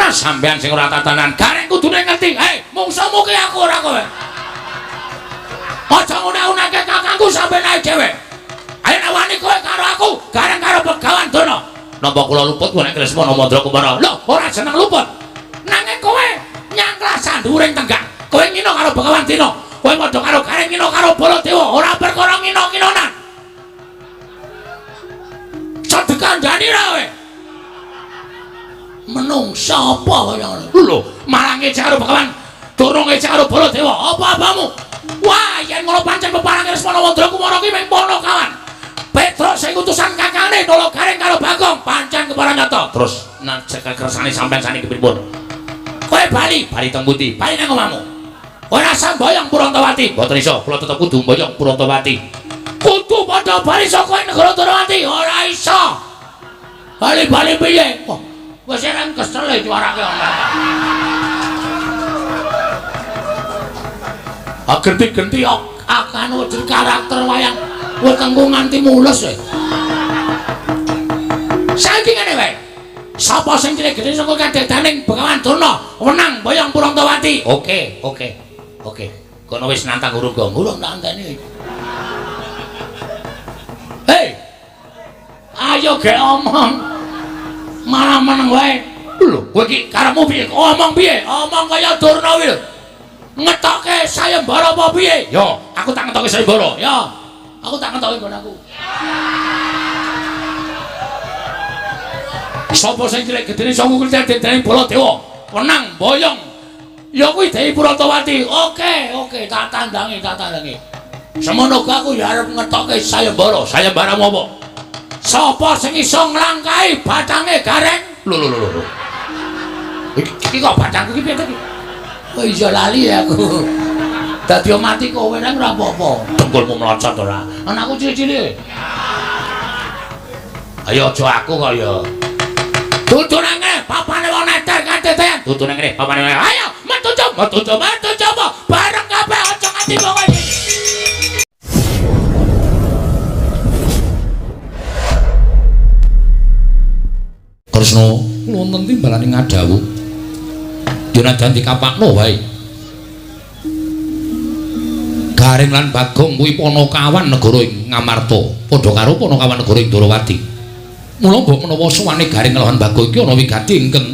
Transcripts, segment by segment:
Wah, sampean sing ora tatanan. Gareng kudune ngerti. Hei, mungsuhmu ki aku ora kowe. Aja nguna-unake kakangku sampean ae dhewe. Ayo nek wani kowe karo aku, Gareng karo Begawan Durna. Napa kula luput nek Kresna Mandra Kumara? Lho, ora jeneng luput. Nanging kowe nyangklah sandhuwuring tenggak. Kowe ngino karo Begawan Dina. Kowe padha karo Gareng ngino karo Baladewa, ora perkara ngino-nginonan. Cedhek kandhani ra kowe. Menungsa apa kaya ngono? Lho, malah ngece karo Begawan Durna, ngece karo Baladewa. Apa-apamu? Wah, yen ngono pancen peparange Kresna Mandra Kumara ki mung Panakawan. Petruk sing utusan kakane Nala Gareng karo Bagong pancen kepara nyata. Terus nek kekersane sampean saniki pripun? Kowe bali, bali teng pundi? Bali nang omahmu. Ora samboyong Purantawati. Mboten iso, kula tetep kudu mboyong Purantawati. Kudu padha bali saka negara Ndorowati. Ora iso. Bali-bali piye? Wah, wis ereng kesel e cuarake ana. Ah, genti-genti akan wujud karakter wayang wetengku nganti mulus e. Saiki ngene wae. Sapa sing cilik gedhe saka kadedaning Begawan Durna wenang mboyong Purantawati. Oke, oke. Oke. Kono wis nantang urung gong. Urung tak anteni. Hei. Ayo gek omong. Malah meneng wae. Lho, kowe iki karepmu piye? Omong piye? Omong kaya Durna kuwi lho. Ngetoke sayembara apa piye? Yo, aku tak ngetoke sayembara. Yo. Aku tak ngetoke nggon aku. Sapa sing cilik gedene saka kridene Baladewa wenang mboyong ya kuwi Dewi Purantawati. Oke, oke, tak tandangi, tak tandangi. Semono aku ya arep ngetoke sayembara. Sayembaramu apa? Sapa sing iso nglangkahi batange Gareng? Lho lho lho lho. Iki kok batangku iki piye to iki? Oh iya lali aku. Dadi mati kowe nang ora apa-apa. Dengkulmu mlocot ora. Anakku cilik-cilik. Ayo aja aku kok ya. Dudu nang ngene, papane wong neter katetean. Dudu nang ngene, papane. Ayo, metu coba, metu coba, metu coba. Bareng kabeh aja nganti pokoke. Kresna, wonten timbalane ngadhawuh. Yo najan dikapakno wae. Gareng lan Bagong kuwi Panakawan negara ing Ngamarta, padha karo Panakawan negara ing Ndorowati. Mula mbok menawa sowane Gareng lan Bagong iki ana wigati ingkang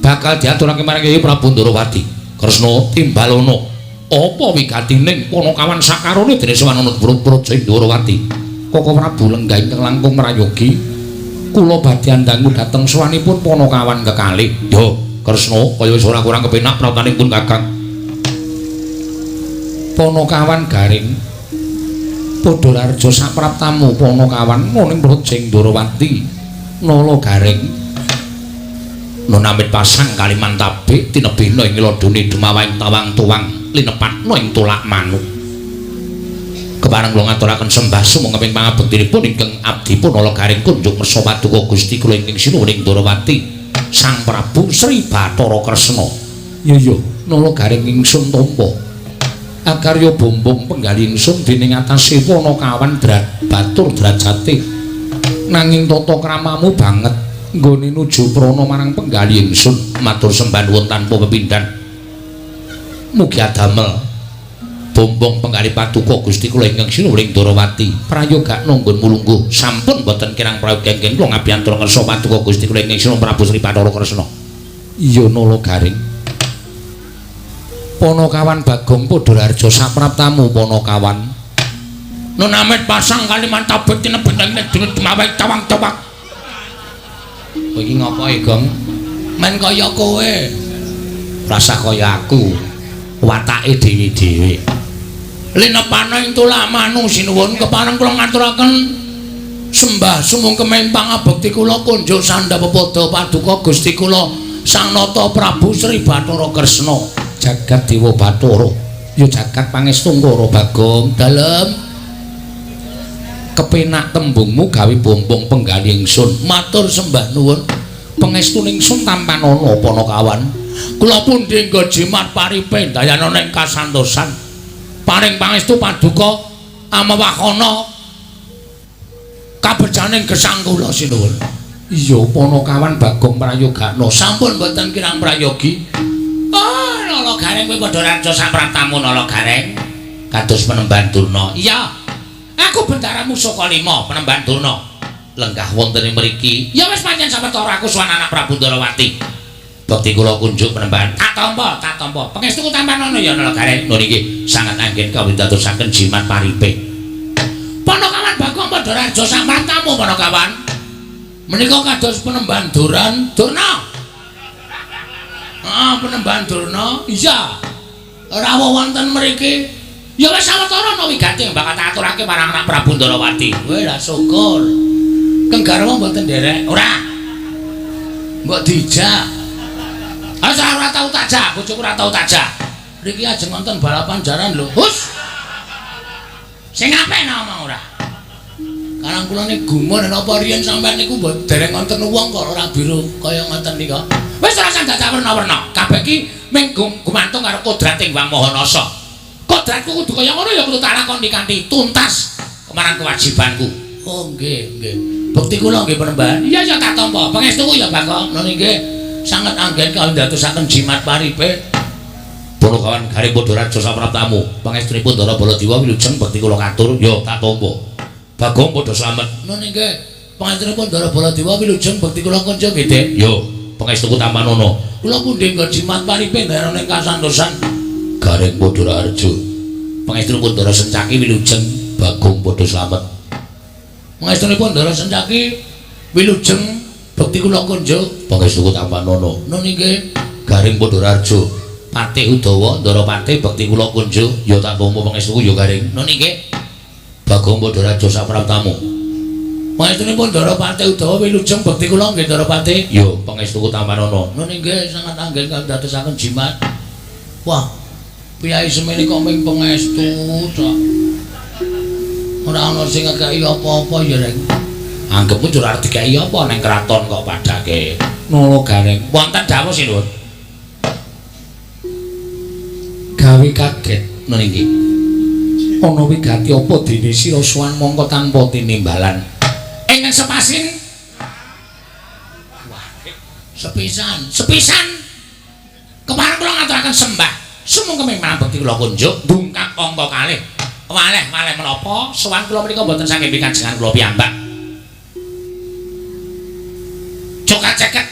bakal diaturake marang Kyai Prabu Ndorowati. Kresna timbalono, apa wigatining Panakawan sakarone dene sowan ana Praja ing Ndorowati? Koko Prabu lenggah ingkang langkung prayogi, kula badhe andangu dhateng sowanipun Panakawan kekalih. Yo, Kresna, kaya wis ora kurang kepenak pratanipun Kakang. Panakawan Gareng padha raja sapraptamu Panakawan ning Praja Ndorowati. Nala Gareng nunamit pasang kalimantabik tinebihna ing ladune dumawaing tawang tuwang linepatna ing tolak manuk. Kepareng kula ngaturaken sembah sumangga ing pangabektinipun ingkang abdipun Nala Gareng kunjuk ngersa paduka Gusti kula ingkang sinuwun ing Ndorowati Sang Prabu Sri Bathara Kresna. Iya iya, Nala Gareng ingsun tampa akarya bombong penggalih ingsun dening atase Panakawan batur drajate. Nanging tata kramamu banget nggone nuju prana marang penggalih ingsun. Matur sembah nuwun tanpa pepindhan. Mugi adamel bombong penggalih paduka Gusti kula ingkang sinuwun ing Ndorowati. Prayogakna nggon mulungguh sampun boten kirang prayoga ingkang kula ngabiyantara ngersa paduka Gusti kula ingkang sinuwun Prabu Sri Bathara Kresna. Iya Nala Gareng. Panakawan Bagong padha raja sapraptamu Panakawan. Nunamit pasang kalimantabet tinebet ing dene dumawae tawang-tawang. Kowe iki ngopo e, Gong? Men kaya kowe. Rasa kaya aku. Watake dhewe-dhewe. Linepana ing tulak manu sinuwun kepareng kula ngaturaken sembah sumungkem ing pangabekti kula kunjuk sandha pepadha paduka Gusti kula Sang Nata Prabu Sri Bathara Kresna. Jagat Dewa Bathara ya jagat pangestungkara Bagong dalem kepenak tembungmu gawe bombong penggalih ingsun. Matur sembah nuwun pengestune ingsun tampanana Panakawan. Kula pundi nggo jimat paripe dayanana ing kasantosan. Paring pangestu paduka amewahana kabejaning gesang kula sinuwun. Iya, Panakawan Bagong prayogakno. Sampun mboten kirang prayogi. Oh, Nala Gareng kowe padha raja sapraptamu Nala Gareng. Kados Penemban Durna. Iya. Aku Bendara Musaka 5 Penemban Durna. Lenggah wonten ing mriki. Ya wis pancen sawetara aku sowan anak Prabu Ndarawati. Bekti kula kunjuk Penemban. Tak tampa, tak tampa. Pangestuku tampanono ya Nala Gareng. Nun iki sangat anggen kawidatosaken jimat paripe. Panakawan Bagong padha raja sapraptamu Panakawan. Menika kados Penemban Duran Durna. Ah, Penemban Durna. Iya. Rawuh wonten mriki. Ya wis sawetara ana wigati bakal tak aturake marang anak Prabu Ndarawati. Weh, lah syukur. Keng garwa mboten nderek. Ora. Mbok dijak. Ah, ora tau tajak, bojoku ora tau tajak. Mriki ajeng wonten balapan jaran lho. Hus. Sing apik ngomong ora? Karang kula niku gumun napa riyen sampean niku mbok dereng wonten wong kok ora biru kaya ngoten nika. Wis ora usah dadak werna-werna. Kabeh iki mung gumantung karo kodrating Wang Maha Nasa. Kodratku kudu kaya ngono ya kudu tak lakoni kanthi tuntas marang kewajibanku. Oh nggih, nggih. Bekti kula nggih Penemban. Iya ya tak tampa. Pangestuku ya Bagong. Nun nggih. Sanget anggen kawidatosaken jimat paripe. Panakawan Gareng padha raja sapraptamu. Pangestunipun Ndara Baladewa wilujeng bekti kula katur. Ya tak tampa. Bagong padha slamet. Nun nggih. Pangestunipun Ndara Baladewa wilujeng bekti kula kunjung nggih, Dik. Yo, pangestuku tampanono. Kula pundi nggo jimat paripe ndarane kasantosan. Gareng padha raharja. Pangestunipun Ndara Sencaki wilujeng Bagong padha slamet. Pangestunipun Ndara Sencaki wilujeng bekti kula kunjung. Pangestuku tampanono. Nun nggih. Gareng padha raharja. Patih Udawa Ndara Patih bekti kula kunjung. Ya tak tampa pangestuku ya Gareng. Nun nggih. Bagong padha raja sapraptamu. Pangestunipun Ndara Patih Udawa wilujeng bekti kula nggih Ndara Patih. Ya pangestuku tampanono. Nun nggih sangat anggen kawidatosaken jimat. Wah, piyai semene kok ming pangestu tok. Ora ana sing ngekeki apa-apa ya, Reng. Anggepku ora arep dikeki apa ning kraton kok padake. Nala Gareng. Wonten dawuh sinuwun. Gawe kaget nun nggih. Ana wigati apa dene sira sowan mongko tanpa tinimbalan? Ingkang sepasin. Wah, sepisan, sepisan. Kemarin kula ngaturaken sembah. Sumangga marang bekti kula kunjuk ndungkap angka kalih. Waleh-waleh menapa sowan kula menika mboten saking pikajengan kula piyambak. Cokat ceket.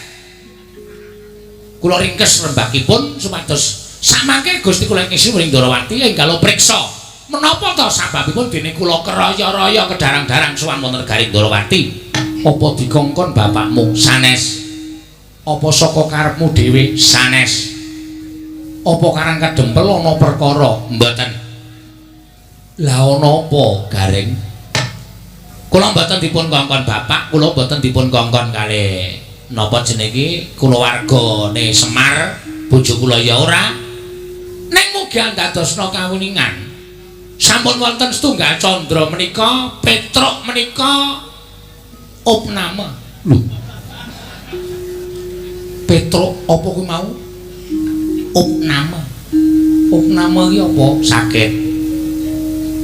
Kula ringkes rembakipun supados samangke Gusti kula ing Sri Ndarawati enggal priksa. Menapa ta sababipun dene kula keraya-raya kedarang-darang sowan wonten negari Ndarawati? Apa dikongkon bapakmu? Sanes. Apa saka karepmu dhewe? Sanes. Apa karang kadempel ana perkara? Mboten. Lah ana apa, Gareng? Kula mboten dipun kongkon bapak, kula mboten dipun kongkon kalih napa jenenge iki kulawargane Semar, bojo kula ya ora. Ning mugi andadosna kawuningan. Sampun wonten setunggal candra menika Petruk menika opname. Lho. Petruk apa kuwi mau? Opname. Opname iki apa? Sakit.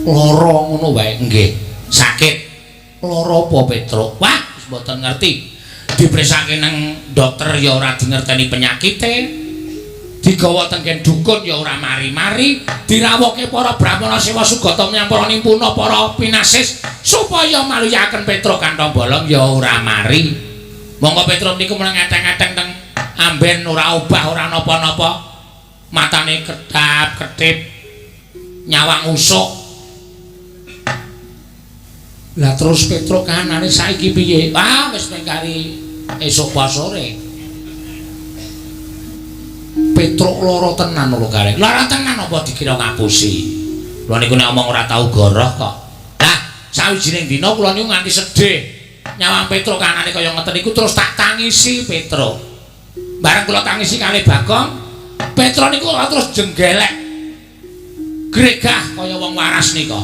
Lara ngono wae. Nggih, sakit. Lara apa Petruk? Wah, wis mboten ngerti. Dipresake nang dokter ya ora dingerteni penyakite. Digawa tenggen dukun ya ora mari-mari, dirawuhke para brahmana sewa sugata menyang para nimpuna para pinasis supaya maluyaken Petruk kantong bolong ya ora mari. Monggo Petruk niku meneng eteng-eteng teng amben ora obah ora napa-napa. Matane kedap-kedip nyawang usuk. Lah terus Petruk kahanane saiki piye? Ah wis mengkari esuk sore. Petruk lara tenan lho Gareng. Lara tenan apa dikira ngapusi? Kula niku nek omong ora tau goroh kok. Lah sawijining dina kula niku nganti sedih. Nyawang Petruk kanane kaya ngeten niku terus tak tangisi Petruk. Bareng kula tangisi kalih Bagong, Petruk niku terus jenggelek. Gregah kaya wong waras nika.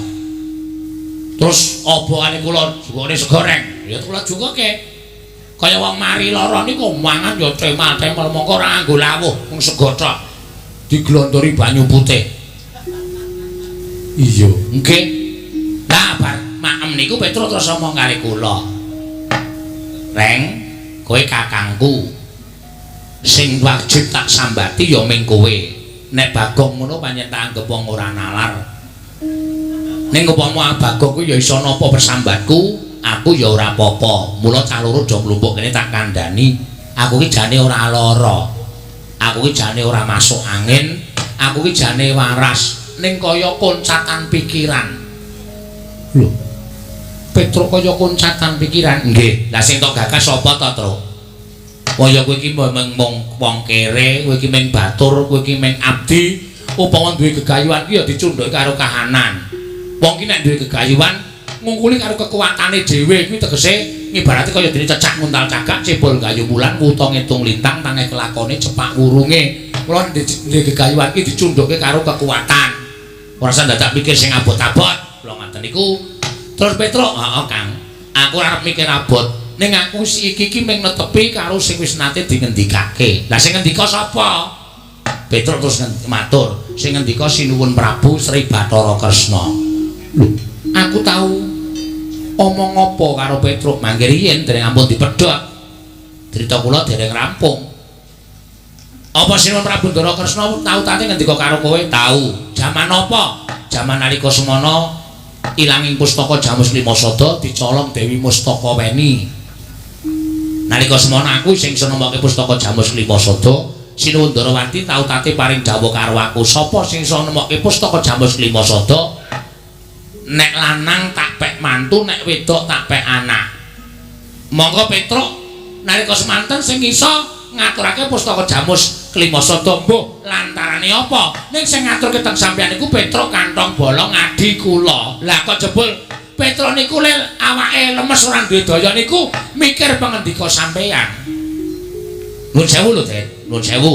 Terus obokane kula jukune segoreng. Ya kula jukuke. Kaya wong mari lara niku mangan ya cemal-cemel mongko ora nganggo lawuh mung sego tok. Diglondori banyu putih. Iya, nggih. Lah bar maem niku Petruk terus omong kali kula. Reng, Kowe kakangku. Sing wajib tak sambati ya ming kowe. Nek Bagong ngono pancen tak anggep wong ora nalar. Ning upama Bagong kuwi ya iso napa persambatku, aku ya ora apa-apa. Mula cah loro do mlumpuk kene tak kandhani. Aku ki jane ora lara. Aku ki jane ora masuk angin, aku ki jane waras. Ning kaya koncatan pikiran. Lho. Petruk kaya koncatan pikiran. Nggih. Lah sing tok gagas sapa to, Truk? Kaya kowe iki mung wong kere, kowe iki mung batur, kowe iki mung abdi. Upama duwe gegayuhan ki ya dicundhake karo kahanan. Wong ki nek duwe gegayuhan ngungkuli karo kekuatane dhewe kuwi tegese ngibarate kaya dene cecak nguntal cagak, cebol gayu wulan, wuta ngitung lintang, tangeh kelakone cepak wurunge. Mula duwe gegayuhan ki dicundhake karo kekuatan. Ora usah dadak mikir sing abot-abot. Kula ngaten niku. Terus Petruk, heeh Kang. Aku ora arep mikir abot. Ning aku iki iki mung netepi karo sing wis nate dingendikake. Lah sing ngendika sapa? Petruk terus matur, sing ngendika Sinuwun Prabu Sri Bathara Kresna. Lho, aku tau omong apa karo Petruk mangke riyin dereng ampun dipedhot. Crita kula dereng rampung. Apa Sinuwun Prabu Ndara Kresna tau tate ngendika karo kowe? Tau. Jaman apa? Jaman nalika semana ilanging pustaka Jamus Lima Sada dicolong Dewi Mustaka Weni. Nalika semana aku sing iso nemokke pustaka Jamus Lima Sada, Sinuwun Ndarawati tau tate paring dawuh karo aku, sapa sing iso nemokke pustaka Jamus Lima Sada? Nek lanang tak pek mantu, nek wedok tak pek anak. Monggo Petruk nalika semanten sing iso ngaturake pustaka Jamus Klima Sada mbuh lantarane apa? Ning sing ngaturke teng sampeyan niku Petruk kantong bolong adi kula. Lah kok jebul Petruk niku lel awake lemes ora duwe daya niku mikir pangendika sampeyan. Nuwun sewu lho, Den. Nuwun sewu.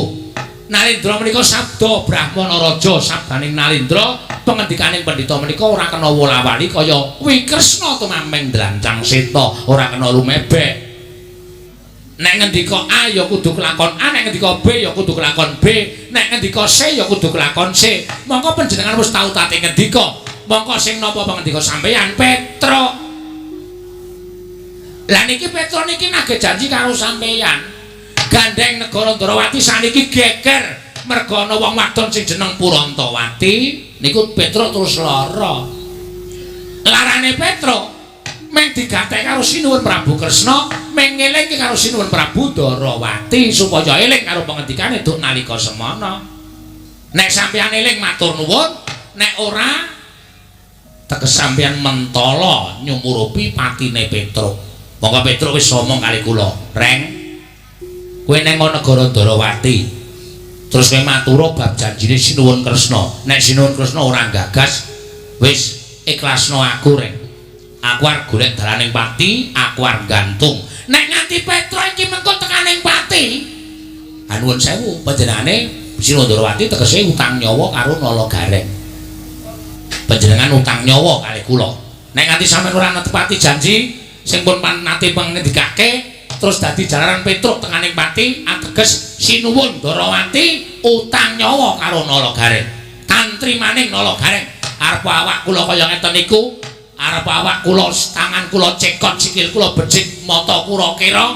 Nalindra menika sabda Brahmana Raja, sabdaning Nalindra pangendikaning pendhita menika ora kena wola-wali kaya Wikresna tumameng drancang seta, ora kena lumebek. Nek ngendika A ya kudu kelakon A, nek ngendika B ya kudu kelakon B, nek ngendika C ya kudu kelakon C. Mongko panjenengan wis tau tate ngendika. Mongko sing napa pangendika sampeyan Petruk. Lah niki Petruk niki nagih janji karo sampeyan. Gandeng negara Ndarawati saniki geger merga ana wong wadon sing jeneng Purantawati niku Petruk terus lara. Larane Petruk meng digatek karo Sinuwun Prabu Kresna, meng ngelingke karo Sinuwun Prabu Ndarawati supaya eling karo pangendikane duk nalika semana. Nek sampeyan eling matur nuwun, nek ora teges sampeyan mentala nyumurupi patine Petruk. Monggo Petruk wis omong kali kula, "Reng, kowe neng negara Ndarawati. Terus kowe matura bab janjine Sinuwun Kresna. Nek Sinuwun Kresna ora gagas, wis ikhlasno aku, Reng. Aku arep golek dalaning pati, aku arep gantung. Nek nganti Petruk iki mengko tekaning pati, anuwun sewu panjenengane Sinuwun Ndarawati tegese utang nyawa karo Nala Gareng. Panjenengan utang nyawa kali kula. Nek nganti sampeyan ora netepati janji sing pun nate pangendikake, terus dadi jalaran Petruk tekaning pati, ateges Sinuwun Ndarawati utang nyawa karo Nala Gareng. Tantri maning Nala Gareng. Arep awak kula kaya ngeten niku, arep awak kula tangan kula cekot, sikil kula becik, mata kula kira.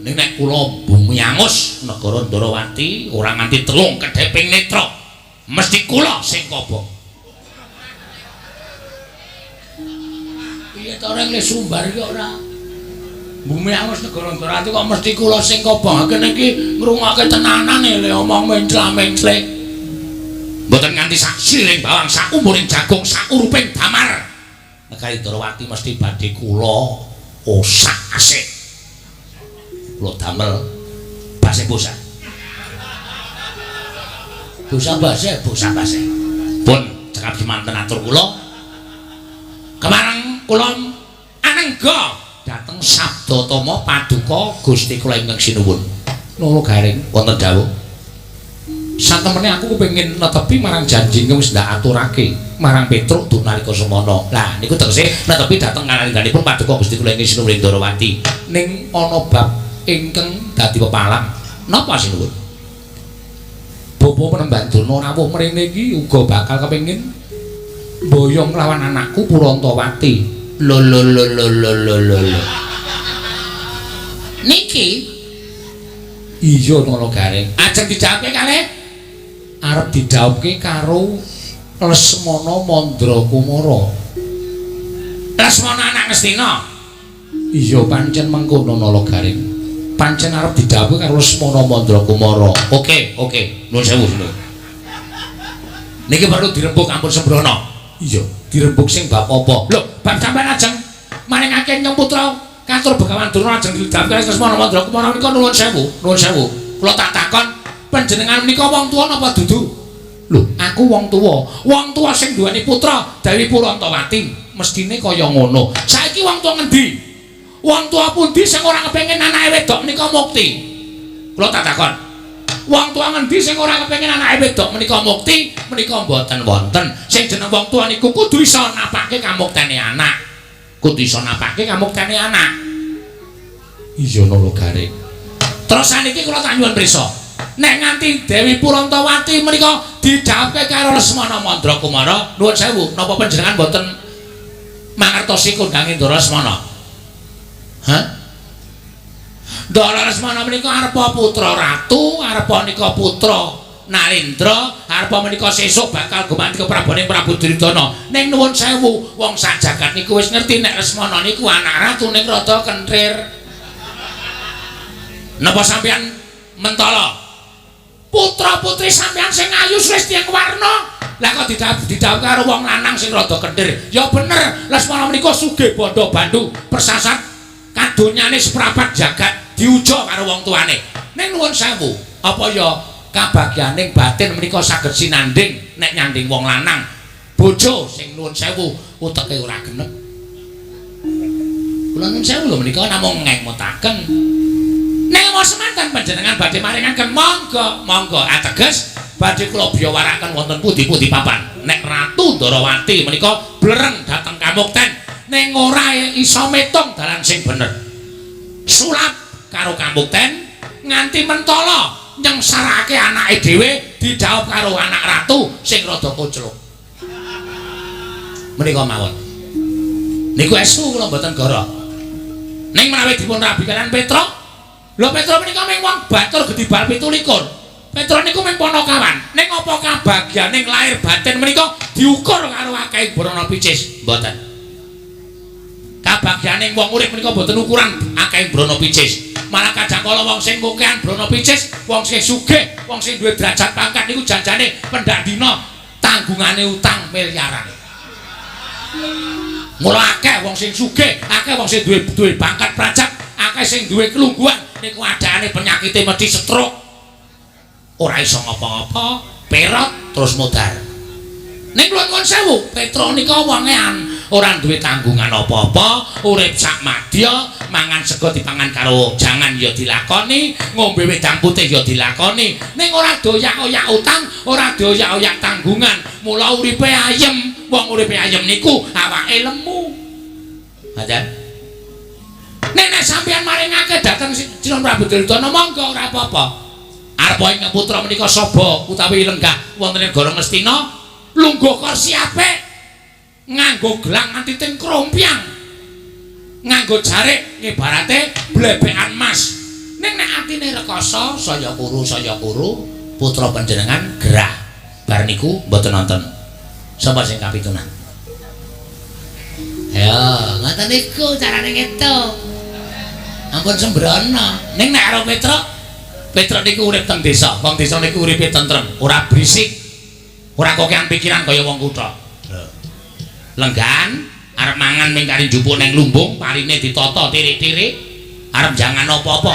Ning nek kula bumi angus negara Ndarawati ora nganti telung kedheping netra, mesti kula sing kobong. Piye to reng le sumbar iki ora? Bumi angus negara Ndarawati kok mesti kula sing kobong. Kene iki ngrungokke tenanan le omong mencla-menclek. Mboten nganti sak siring bawang, sak umuring jagung, sak uruping damar. Negari Ndarawati mesti badhe kula osak-asik. Kula damel base bosa. Bosa base, bosa base. Pun cekap semanten atur kula. Kemareng kula anengga dhateng Sabda Tama Paduka Gusti kula ingkang sinuwun. Nala Gareng wonten dawuh. Satemene aku kepengin netepi marang janji ingkang wis ndak aturake marang Petruk duk nalika semana. Lah niku tegese netepi dhateng kanalingganipun Paduka Gusti kula ingkang sinuwun Ndarawati. Ning ana bab ingkang dadi pepalang. Napa sinuwun? Bapa Penemban Durna rawuh mrene iki uga bakal kepengin mboyong lawan anakku Purantawati. Lho lho lho lho lho lho lho. Niki iya Nala Gareng. Ajeng dijawabke kalih arep didhawuhke karo Lesmana Mandra Kumara. Lesmana anak Ngastina. Iya pancen mengkono Nala Gareng. Pancen arep didhawuhke karo Lesmana Mandra Kumara. Oke, oke. Nuwun sewu, nuwun. Niki perlu dirembug ampun sembrono. Iya, dirembug sing bab apa? Lho, bab sampean ajeng maringake nyong putra katur Begawan Durna ajeng didhawuhke Lesmana Mandra Kumara menika nuwun sewu, nuwun sewu. Kula tak takon panjenengan menika wong tuwa napa dudu? Lho, aku wong tuwa. Wong tuwa sing duweni putra Dewi Purantawati, mestine kaya ngono. Saiki wong tuwa ngendi? Wong tuwa pundi sing ora kepengin anake wedok menika mukti? Kula tak takon. Wong tuwa ngendi sing ora kepengin anake wedok menika mukti? Menika mboten wonten. Sing jeneng wong tuwa niku kudu iso napake kamuktene anak. Kudu iso napake kamuktene anak. Iya Nala Gareng. Terus saniki kula tak nyuwun prisa. Nek nganti Dewi Purantawati menika didhawuhke karo Lesmana Mandra Kumara, nuwun sewu, napa panjenengan mboten mangertosi kondange Ndara Lesmana? Hah? Ndara Lesmana menika arepa putra ratu, arepa nika putra Narendra, arepa menika sesuk bakal gumanti kepraboning Prabu Duryudana. Ning nuwun sewu, wong sak jagat niku wis ngerti nek Lesmana niku anak ratu ning rada kenthir. Napa sampeyan mentala? Putra-putri sampeyan sing ayu wis tiyang warna. Lah kok didhawuh karo wong lanang sing rada kenthir. Ya bener, Lesmana menika sugih bandha bandu, persasat kadonyane seprapat jagat diuja karo wong tuane. Ning nuwun sewu, apa ya kabagyaning batin menika saged sinanding nek nyanding wong lanang. Bojo sing nuwun sewu uteke ora genep. Kula nuwun sewu lho menika namung ngemutaken. Nek mau semanten panjenengan badhe maringaken monggo, monggo ateges badhe kula biyawaraken wonten pundi-pundi papan. Nek Ratu Ndarawati menika blereng dhateng kamukten ning ora iso metung dalan sing bener. Sulap karo kamukten nganti mentala nyengsarake anake dhewe didhawuh karo anak ratu sing rada kocluk. Menika mawon. Niku estu kula mboten goro. Ning menawi dipun rabi kaliyan Petruk, lho Petruk menika mung wong batur gedhi bal 17. Petruk niku mung panakawan. Ning apa kabagyaning lahir batin menika diukur karo akeh brana picis? Mboten. Kabagyaning wong urip menika mboten ukuran akeh brana picis. Malah kadang kala wong sing kokehan brana picis, wong sing sugih, wong sing duwe derajat pangkat niku janjane pendak dina tanggungane utang miliaran. Mula akeh wong sing sugih, akeh wong sing duwe pangkat prajat, akeh sing duwe kelungguhan niku adane penyakite mesti stroke. Ora iso ngapa-ngapa, perot terus modar. Ning kula nuwun sewu, Petruk nika wonge ora duwe tanggungan apa-apa, urip sak madya, mangan sego dipangan karo jangan ya dilakoni, ngombe wedang putih ya dilakoni. Ning ora doyak-oyak utang, ora doyak-oyak tanggungan. Mula uripe ayem. Wong uripe ayem niku awake lemu. Ngaten. Nek nek sampeyan maringake dhateng Sinuwun Prabu Duryudana monggo ora apa-apa. Arep ing putra menika saba utawi lenggah wonten ing negara Ngastina, lungguh kursi apik, nganggo gelang nganti teng krompyang, nganggo jarik ngibarate blebekan mas. Ning nek atine rekoso saya kuru putra panjenengan gerah. Bar niku mboten nonton. Sapa sing kapitunan? Ya, ngoten niku carane ngetung. Ampun sembrono. Ning nek karo Petruk, Petruk niku urip teng desa. Wong desa niku uripe tentrem, ora berisik. Ora kokean pikiran kaya wong kutha. Lenggan arep mangan ming kari njupuk neng lumbung, parine ditata tirik-tirik, arep jangan apa-apa.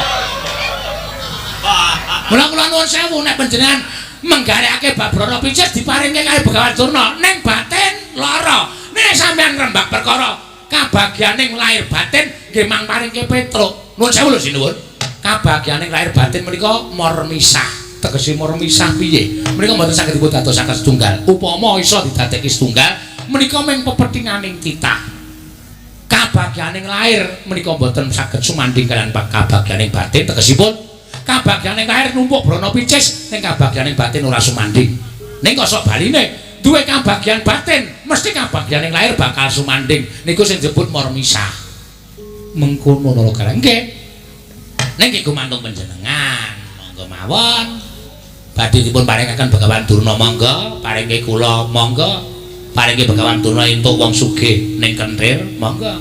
Mula kula nuwun sewu nek panjenengan menggarekake bab brana picis diparingke kali Begawan Durna ning batin lara. Nek sampeyan rembak perkara kabagyaning lahir batin nggih mang paringke Petruk. Nuwun sewu lho sinuwun. Kabagyaning lahir batin menika mormisah. Tegese mormisah piye? Menika mboten saged dipun dadosaken setunggal. Upama iso didadekke setunggal, menika mung pepethinganing titah. Kabagyaning lahir menika mboten saged sumandhing kaliyan kabagyaning batin. Tegesipun kabagyaning lahir numpuk brana picis ning kabagyaning batin ora sumandhing. Ning kok sok baline duwe kabagyan batin, mesti kabagyaning lahir bakal sumandhing. Niku sing disebut mormisah. Mengkono Nala Gareng. Nggih. Ning iki gumantung panjenengan, monggo mawon. Badhe dipun paringaken Begawan Durna monggo, paringke kula monggo. Paringke Begawan Durna entuk wong sugih ning Kenthir monggo.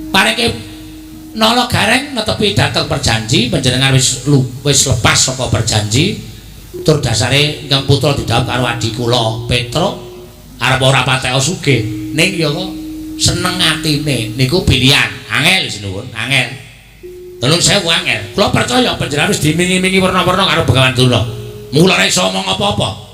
Paringke Nala Gareng netepi dhateng perjanji, panjenengan wis lepas saka perjanji. Tur dasare ingkang putra didhawuh karo adi kula Petruk arep ora patek sugih, ning ya kok seneng atine niku pilihan. Angel sinuwun, angel. Nuwun sewu angel. Kula percaya panjenengan wis dimingi-mingi werna-werna karo Begawan Durna. Mula ora iso omong apa-apa.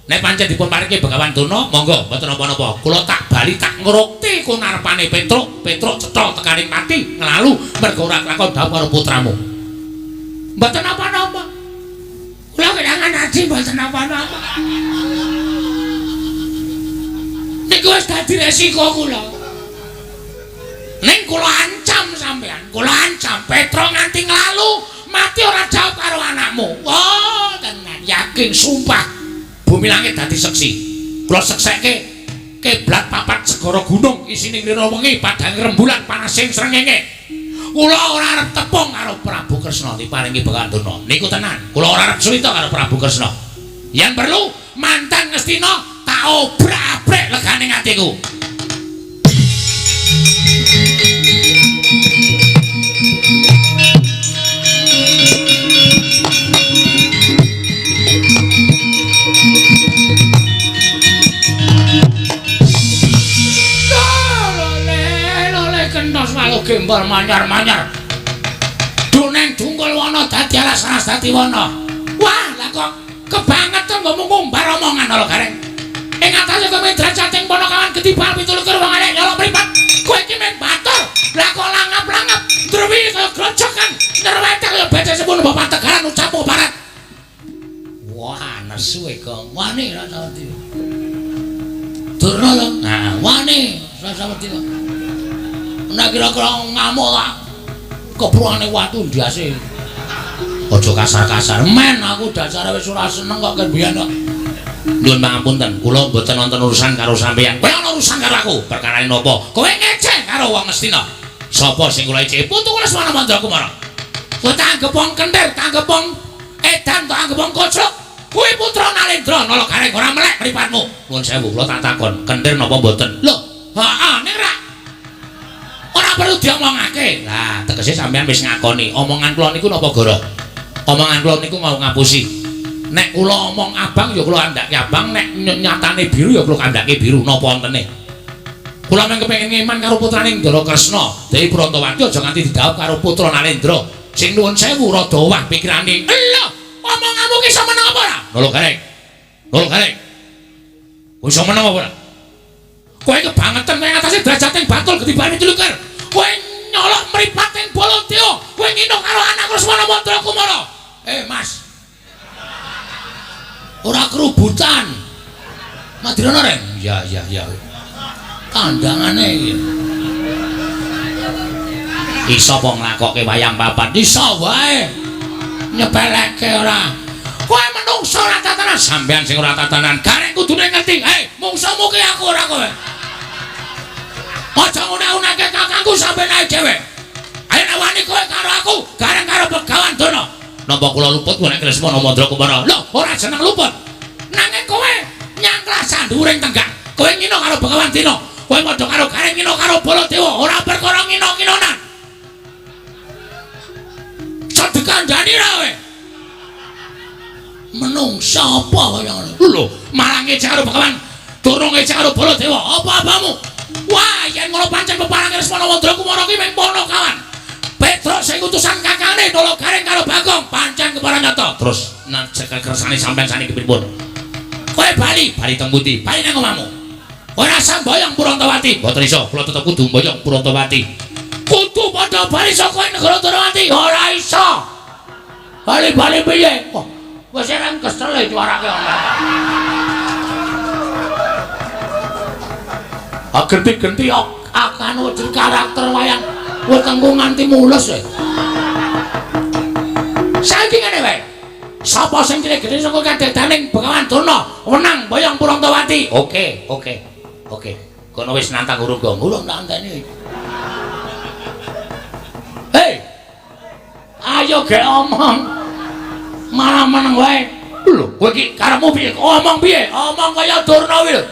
Nek pancen dipun paringke Begawan Durna, monggo mboten napa-napa. Kula tak bali tak ngrukti kunarpane Petruk, Petruk cetha tekaning mati nglalu mergo ora kelakon dhawuh karo putramu. Mboten napa-napa. Kula kelangan adi mboten napa-napa. Niku wis dadi resiko kula. Ning kula ancam sampean, kula ancam Petruk nganti nglalu mati ora jawab karo anakmu. Wah, tenan yakin sumpah. Bumi langit dadi seksi. Kula sekseke kiblat papat segara gunung isine nglira wengi padhang rembulan panasing srengenge. Kula ora arep tepung karo Prabu Kresna diparingi Begawan Durna. Niku tenan. Kula ora arep suwita karo Prabu Kresna. Yen perlu mantan Ngastina tak obrak-abrik legane atiku. Kentos walu gembol manyar-manyar. Duneng dungkul wana dadi alas-alas dadi wana. Wah, lah kok kebangetan ngomong ngumbar omongan lho Gareng. Ing atase kowe derajate ponokawan getibal 27 wong arek nyolok mripat. Kowe iki mung batur. Lah kok langap-langap ndrewi kaya grojokan, nyrwete kaya becek sepun bapak Tegaran ucapmu barat. Wah, nesu e Gong. Wani rasa wedi. Durna lho. Nah, wani rasa wedi kok. Nek kira-kira ngamuk tak kepruane watu ndase. Aja kasar-kasar. Men aku dasare wis ora seneng kok ken biyen kok. Nyuwun pangapunten, kula mboten wonten urusan karo sampeyan. Kowe ana urusan karo aku. Perkarane napa? Kowe ngece karo wong Ngastina. Sapa sing kula ece? Putu kula Lesmana Mandrakumara. Kowe tak anggep wong kentir, tak anggep wong edan, tak anggep wong koclok. Kuwi putra Nalendra Nala Gareng ora melek mripatmu. Nuwun sewu, kula tak takon, kentir napa mboten? Lho, heeh, ning ra ora perlu diomongake. Lah, tegese sampeyan wis ngakoni omongan kula niku napa goro? Omongan kula niku mau ngapusi. Nek kula omong abang ya kula kandhake abang, nek nyatane biru ya kula kandhake biru, napa wontene? Kula mung kepengin ngeman karo putrane Ndara Kresna, Dewi Prantawati aja nganti didhawuh karo putra Nalendra. Sing nuwun sewu rada owah pikirane. Lho, omonganmu ki iso meneng apa ora? Nala Gareng. Nala Gareng. Kowe iso meneng apa ora? Kowe kebangetan kowe ngatasi derajate batul getibane 27. Kowe nyolok mripat ing Baladewa, kowe ngino karo anak Lesmana Mandrakumara. Eh, Mas. Ora kerubutan. Madirana reng? Ya, ya, ya. Kandhangane iki. Iso apa nglakokke wayang papat? Iso wae. Nyepeleke ora. Kowe menungso ora tatanan, sampean sing ora tatanan. Gareng kudune ngerti. Hei, mungsuhmu ki aku ora kowe. Aja nguna-unake kakangku sampeyan ae dhewe. Ayo nek wani kowe karo aku, gareng karo Begawan Durna. Napa kula luput nek Lesmana Mandrakumara? Lho, ora jeneng luput. Nanging kowe nyangklah sandhuwuring tenggak. Kowe ngino karo Begawan Dina. Kowe padha karo Gareng ngino karo Baladewa, ora perkara ngino-nginonan. Sedekandani ra kowe. Menungsa apa kaya ngono? Lho, malah ngece karo Begawan Durna, ngece karo Baladewa. Apa-apamu? Wah, yen ngono pancen peparange Lesmana Mandrakumara ki mung ponokawan. Petruk sing utusan kakane Nala Gareng karo Bagong pancen kepara nyata. Terus nek kersane sampean saniki pripun? Kowe bali, bali teng pundi? Bali nang omahmu. Ora samboyong Purantawati. Mboten iso, kula tetep kudu mboyong Purantawati. Kudu padha bali saka negara Darawati. Ora iso. Bali-bali piye? Wah, wis ereng kesel suarake ana. Genti-genti akan wujud karakter wayang wetengku nganti mulus e. Saiki ngene wae. Sapa sing cilik gedhe saka kadedaning Begawan Durna wenang mboyong Purantawati. Oke, oke. Oke. Kono wis nantang urung gong. Urung tak anteni. Hei. Ayo gek omong. Malah meneng wae. Lho, kowe iki karepmu piye? Omong piye? Omong kaya Durna kuwi lho.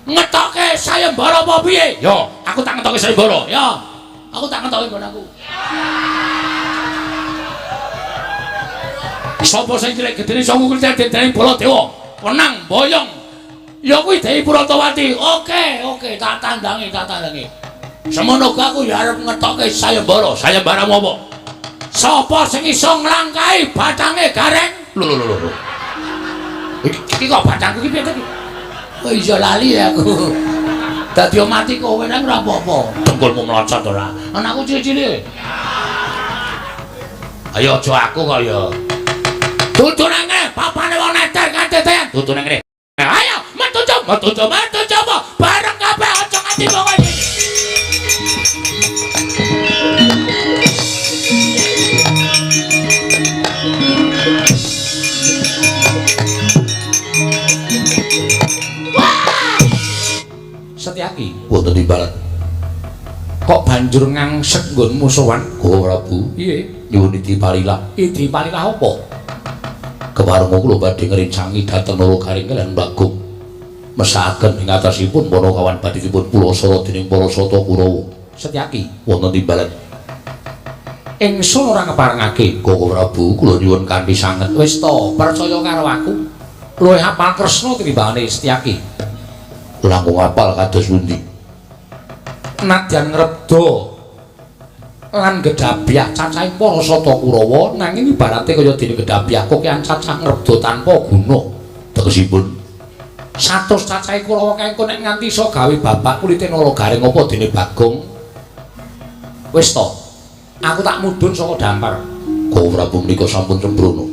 Ngetoke sayembara apa piye? Yo, aku tak ngetoke sayembara. Yo. Aku tak ngetoke nggon aku. Sapa sing cilik gedene iso ngukul dening Baladewa? Wenang boyong. Ya kuwi Dewi Purantawati. Oke, oke, tak tandangi, tak tandangi. Semono aku ya arep ngetoke sayembara. Sayembaramu apa? Sapa sing iso nglangkahi batange Gareng? Lho lho lho lho. Iki kok batangku iki piye to iki? Oh iya lali aku. Dadi mati kowe nang ora apa-apa. Dengkulmu mlocot ora. Anakku cilik-cilik. Ayo aja aku kok ya. Dudu nang ngene, papane wong neter katetean. Dudu nang ngene. Ayo, metu coba, metu coba, metu coba. Bareng kabeh aja nganti pokoke iki. Setyaki wonten timbalan. Kok banjur ngangsek nggonmu sowan Gusti Prabu? Piye? Nyuwun idi parilah. Idi parilah apa? Kepareng kula badhe ngrencangi dhateng Nala Garing lan Bagong. Mesakaken ing atasipun Panakawan badhe pulasara dening para sata Kurawa. Setyaki wonten timbalan. Ingsun ora keparengake Gusti Prabu, kula nyuwun kanthi sanget. Wis to, percaya karo aku. Luwih hafal Kresna tinimbangane Setyaki. Langkung apal kados pundi? Nadyan ngrebda lan gedhabyah cacahing para sata Kurawa, nanging ibarate kaya dene gedhabyah kokean cacah ngrebda tanpa guna. Tegesipun 100 cacahe Kurawa kae engko nek nganti iso gawe babak kulite Nala Garing apa dene Bagong. Wis to, aku tak mudhun saka dampar. Gusti Prabu menika sampun sembrono.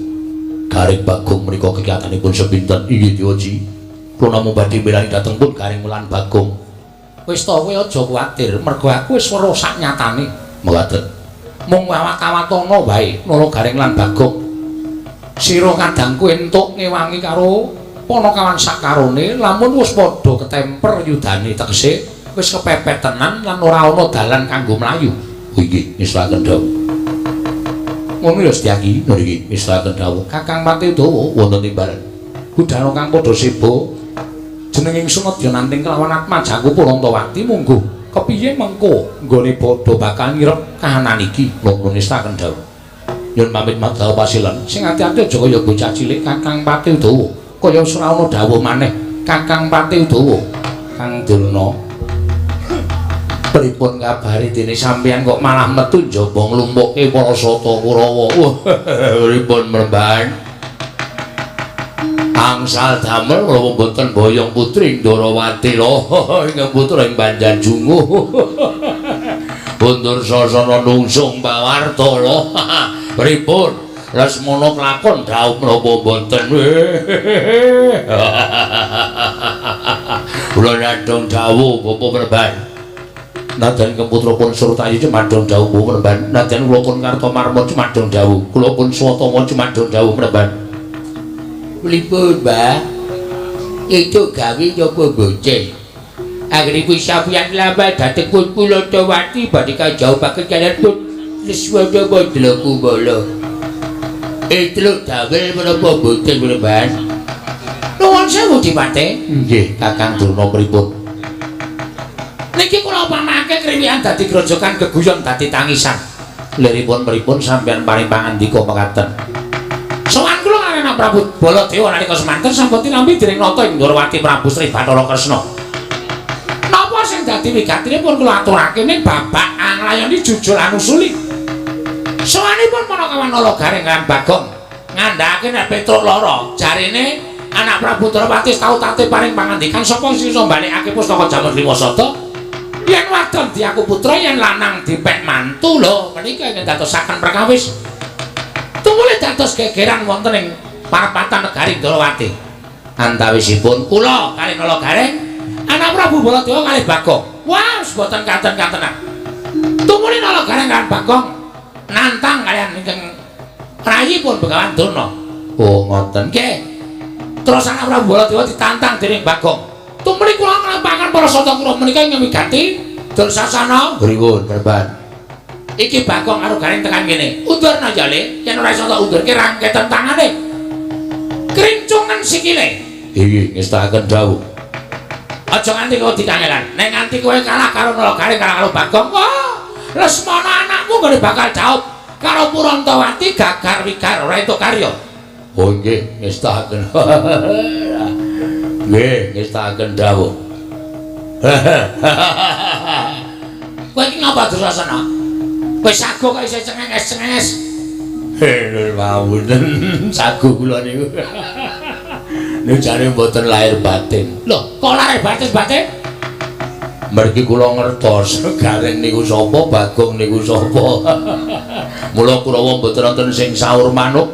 Garing Bagong menika kegiatanipun sepinten? Inggih Dewaji. Kula namung badhe milani dhateng pun Garing lan Bagong. Wis to, kowe aja kuwatir, mergo aku wis weruh sak nyatane. Mekaten. Mung awat-awatana wae Nala Garing lan Bagong. Sira kadangku entuk ngewangi karo Panakawan sakarone, lamun wis padha ketemper yudane, tegese wis kepepet tenan lan ora ana dalan kanggo mlayu. Inggih, ngestukaken dawuh. Ngono ya Setyaki, nggih, ngestukaken dawuh. Kakang Pati Udawa wonten timbalan. Budana kang padha seba jeneng ingsun adya nanting kelawan atmajaku Purantawati mungguh. Kepiye mengko nggone padha bakal ngirep kahanan iki? Nuwun ngestukaken dawuh. Nyuwun pamit madal pasilan. Sing ati-ati aja kaya bocah cilik Kakang Pati Udawa. Kaya ora ana dawuh maneh Kakang Pati Udawa. Kang Durna, pripun kabare dene sampeyan kok malah metu njaba nglumpukke para sata Kurawa? Pripun mremban? Angsal damel kula mboten boyong putri Ndorowati lho, ingkang putra ing Banjarjungu. Undur sasana nungsung pawarta lho. Pripun? Lesmana klakon dhaup menapa mboten? Kula nyadong dawuh Bapak Mremban. Nadyan keputra pun Surtayu cumadong dawuh Bapak Mremban. Nadyan kula pun Kartomarma cumadong dawuh. Kula pun Swatama cumadong dawuh Mremban. Pripun, Mbah? Itu gawe napa mboten? Anggenipun sampeyan lambat dhateng pun Purantawati badhe kajauhaken kaliyan pun Lesmana Mandra Kumala. Etruk damel menapa mboten, Mremban? Nuwun sewu Dipate. Nggih, Kakang Durna pripun? Niki kula pamake kriwikan dadi grojogan geguyon dadi tangisan. Liripun pripun sampeyan paring pangandika mekaten? Sowan kula kaliyan Prabu Baladewa nalika semanten sampun tinampi dening nata ing Ndorowati Prabu Sri Bathara Kresna. Napa sing dadi wigatinipun kula aturake ning babak anglayoni jujur anusuli. Sowanipun Panakawan Nala Garing lan Bagong ngandhakake nek Petruk lara, jarine anak Prabu Ndorowati tau tate paring pangandikan sapa sing iso mbalekake pustaka Jamun Limasada. Yen wadon diaku putra, yen lanang dipek mantu lho. Menika ingkang dadosaken perkawis. Tumuli dados gegeran wonten ing parapatan negari Ndorowati. Antawisipun kula kalih Nala Garing, anak Prabu Baladewa kalih Bagong. Wah, boten katen-katenan. Tumuli Nala Garing lan Bagong nantang kaliyan ingkang rayipun Begawan Durna. Oh, ngoten. Nggih. Terus anak Prabu Baladewa ditantang dening Bagong. Tumuli kula nglampahaken para sata kula menika ingkang wigati Dursasana. Pripun, Mremban? Iki Bagong karo Gareng tekan kene. Undurna ya, Le. Yen ora iso tak undurke rangketen tangane. Krincungan sikile. Iki ngestakaken dawuh. Aja nganti kowe dikangelan. Nek nganti kowe kalah karo Nala Gareng kalah karo Bagong, wah, Lesmana anakmu nggone bakal jauh karo Purantawati gagar wigar ora entuk karya. Oh nggih, ngestakaken. Nggih, ngestakaken dawuh. Kowe iki ngapa Dursasana? Kowe sago kok isih cengenges-cengenges. Heh, mawon. Sago kula niku. Niku jane mboten lahir batin. Lho, kok lahir batin-batin? Mergi kula ngertos Gareng niku sapa, Bagong niku sapa. Mula Kurawa mboten wonten sing saur manuk.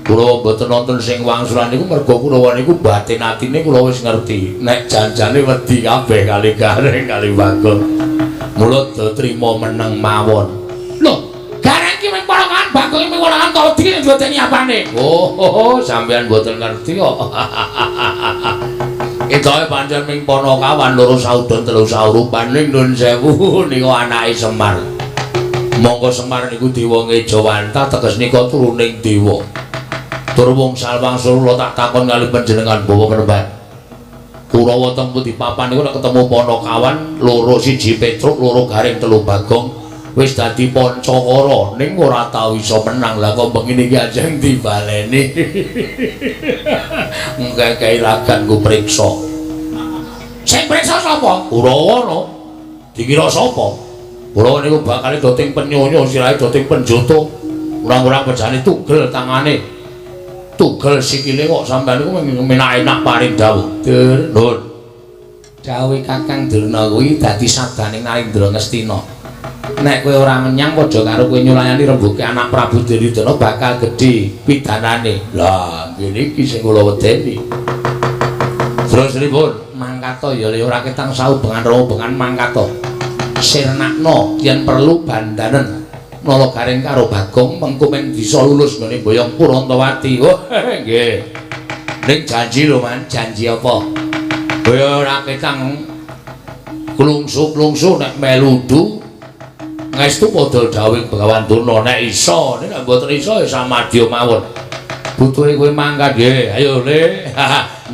Kurawa mboten wonten sing wangsulan niku merga Kurawa niku batin atine kula wis ngerti. Nek janjane wedi kabeh kali Gareng kali Bagong. Mula do trima meneng mawon. Lho, Gareng ki mung ponakan, Bagong ki mung ponakan kok wedi ndodeni apane? Oh, sampeyan mboten ngerti kok. Itoe pancen ming panakawan loro saudon telu saurupan ning nun sewu niku anake Semar. Monggo Semar niku dewa ngejawantah teges nika turuning dewa. Tur wong salwangsul kula tak takon kali panjenengan bawa kenemban. Kurawa teng pundi papan niku nek ketemu panakawan loro siji Petruk loro Gareng telu Bagong wis dadi pancakara ning ora tau iso menang. Lah kok bengi iki ajeng dibaleni. Ngekeki lagan ku priksa. Sing priksa sapa? Kurawa no. Dikira sapa? Kurawa niku bakale doting penyonyo sirahe doting penjoto. Urang-urang pejane tugel tangane. Tugel sikile kok sampean niku menak-enak paring dawuh. Dur, Nun. Dawuhe Kakang Durna kuwi dadi sabdaning Narendra Ngastina. Nek kowe ora menyang padha karo kowe nyulayani rembuke anak Prabu Duryudana bakal gedhe pidanane. Lah, ngene iki sing kula wedeni. Terus pripun? Mangkata ya le ora ketang saubengan robengan mangkata. Sirnakno yen perlu bandanen Nala Gareng karo Bagong mengko men bisa lulus nggone boyong Purantawati. Oh, nggih. Ning janji lho, Man, janji apa? Kowe ora ketang klungsu-klungsu nek meludu ngestu padha dawuh Begawan Durna nek iso, nek mboten iso ya samadya mawon. Butuhe kowe mangkat nggih. Ayo Le,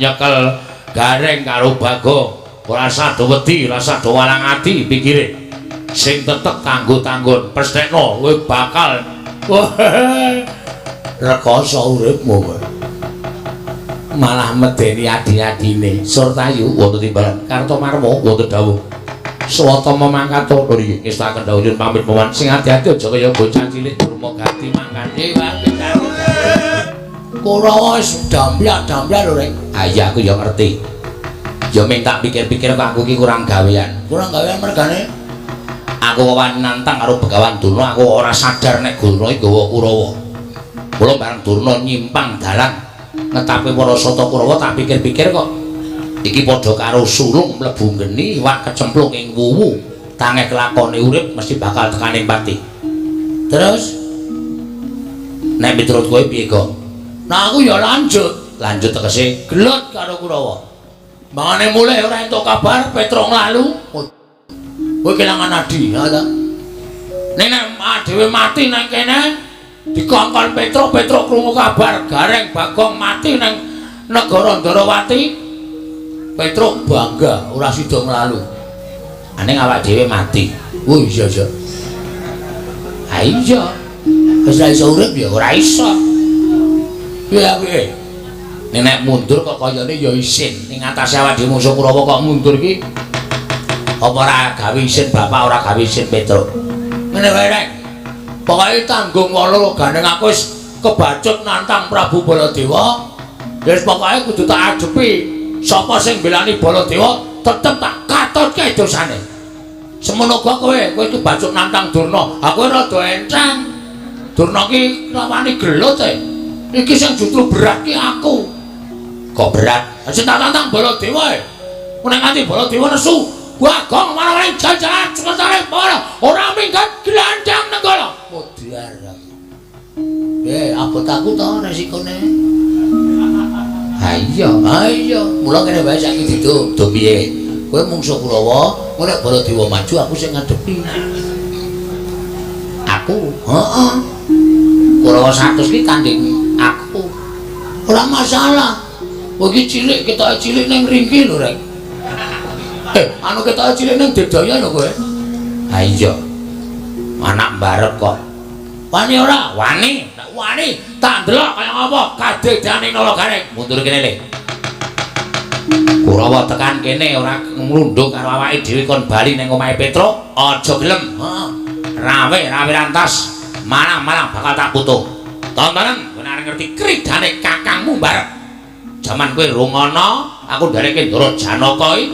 nyekel Gareng karo Bagong. Ora usah do wedi, ora usah do walang ati pikire. Sing tetep kanggo tanggon, pesthekno kowe bakal rekoso uripmu kowe. Malah medeni adi-adine. Surtayu wonten timbalan Kartomarma wonten dawuh. Swatama mangkata nggih ngestakaken dawuh nyuwun pamit paman. Sing ati-ati aja kaya bocah cilik durma gati mangkate. Kurawa wis damblak-damblak lho, Rek. Ah iya aku ya ngerti. Ya ming tak pikir-pikir kok aku iki kurang gawean. Kurang gawean mergane? Aku wani nantang karo Begawan Durna, aku ora sadar nek Durna iki nggawa Kurawa. Mula bareng Durna nyimpang dalan ngetape para sata Kurawa tak pikir-pikir kok iki padha karo sulung mlebu geni iwak kecemplung ing wuwu. Tangeh kelakone urip mesti bakal tekaning pati. Terus nek miturut kowe piye, Gong? Nah aku ya lanjut. Lanjut tegese gelut karo Kurawa. Mangane mulih ora entuk kabar Petruk nglalu. Kowe kelangan adi, ya ta? Nek dhewe mati nang kene dikongkon Petruk, Petruk krungu kabar Gareng Bagong mati nang negara Ndarawati. Petruk bangga ora sida nglalu. Aning awak dhewe mati. Oh iya iya. Ha iya. Wis ora iso urip ya ora iso. Piye piye? Nek mundur kok kayane ya isin. Ning atase awak dhewe musuh Kurawa kok mundur iki apa ora gawe isin bapak ora gawe isin Petruk. Ngene wae Rek. Pokoke tanggung wala gandeng aku wis kebacut nantang Prabu Baladewa. Ya wis pokoke kudu tak adepi. Sapa sing mbelani Baladewa tetep tak katutke dosane. Semono uga kowe, kowe kebacut nantang Durna. Aku rada enteng. Durna ki rawani gelut e. Iki sing justru berat ki aku. Kok berat? Sing tak tantang Baladewa e. Nek nganti Baladewa nesu, Bagong marang jajaran sementara para ora minggat gelandang negara. Modar. Abot aku to resikone. Ha iya, ha iya. Mula kene wae saiki didum. Do piye? Kowe mungsuh Kurawa, engko nek Baladewa maju aku sing ngadepi. Aku. Heeh. Kurawa 100 ki tanding aku. Ora masalah. Kowe iki cilik, ketoke cilik ning ringki lho, Rek. Anu ketoke cilik ning Dedaya lho kowe. Ha iya. Anak mbarep kok. Wani ora? Wani. Nek wani tak ndelok kaya ngapa kadedane Nala Gareng. Mundur kene le. Kurawa tekan kene ora nglundung karo awake dhewe kon bali ning omahe Petruk, aja gelem. Heeh. Rawe rawe rantas, malang-malang bakal tak putung. Tontonen kowe arep ngerti kridane kakangmu mbarep. Jaman kowe rungono, aku ndereke Ndara Janaka iki.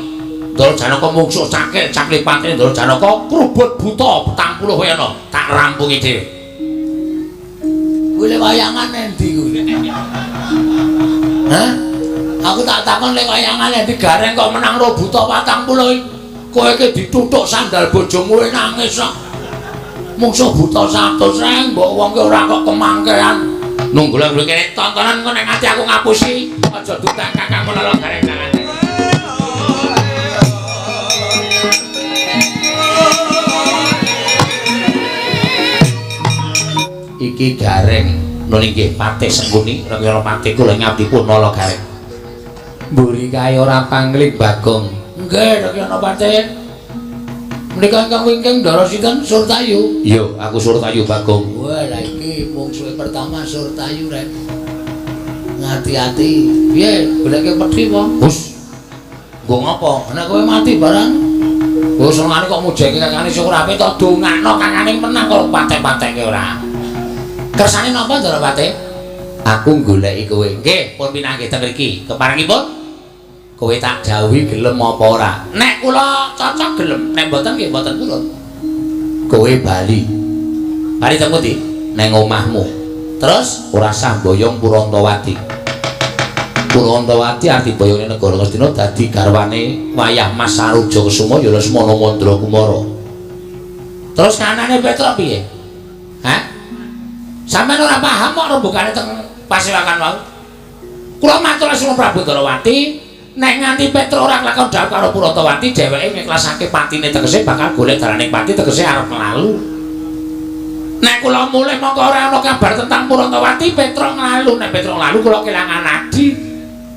Ndara Janaka mungsuh cakil caklipatene Ndara Janaka krubut buta 40 kowe ana, tak rampungi dhewe. Kuwi le wayangan endi kuwi? Hah? Aku tak takon le wayangan endi Gareng kok menang ro buta 40 iki. Kowe iki dituthuk sandal bojomu nangis kok. Mungsuh buta 100 reng mbok wong ki ora kok kemangkean. Nunggu lho kene tontonan kok nek nganti aku ngapusi. Aja dutak kakangmu Nala Gareng tangan. Iki Gareng nun inggih Patih Sengkuni Rengyono Patih kula ngabdi pun Nala Gareng. Mburi kae ora pangling Bagong. Nggih Rengyono Patih. Menika ingkang wingking Ndara sinten? Surtayu. Iya, aku Surtayu Bagong. Wah, lha iki mungsuhe pertama Surtayu rek. Ngati-ati. Piye goleke pedhi apa? Hus. Nggo ngopo? Nek kowe mati barang. Kowe senengane kok mujeke kakane syukur apik to dongakno kakane menang kok patek-patekke ora. Kersane napa Ndara Patih? Aku goleki kowe. Nggih, pun pinanggih teng mriki. Keparengipun kowe tak dawuhi gelem apa ora? Nek kula cocok gelem, nek mboten nggih mboten purun. Kowe bali. Bali teng pundi? Neng omahmu. Terus ora sah mboyong Purantawati. Purantawati arti boyone negara Ngastina dadi garwane wayah Mas Saruja Kusuma ya Lesmana Mandra Kumara. Terus kanane Petruk piye? Hah? Sampeyan ora paham kok rembugane teng pasewakan wau. Kula matur Asma Prabu Ndarawati, nek nganti Petruk ora nglakon dhawuh karo Purantawati, dheweke ngiklasake patine tegese bakal golek dalaning pati tegese arep nglalu. Nek kula mulih mongko ora ana kabar tentang Purantawati, Petruk nglalu. Nek Petruk nglalu kula kelangan adi.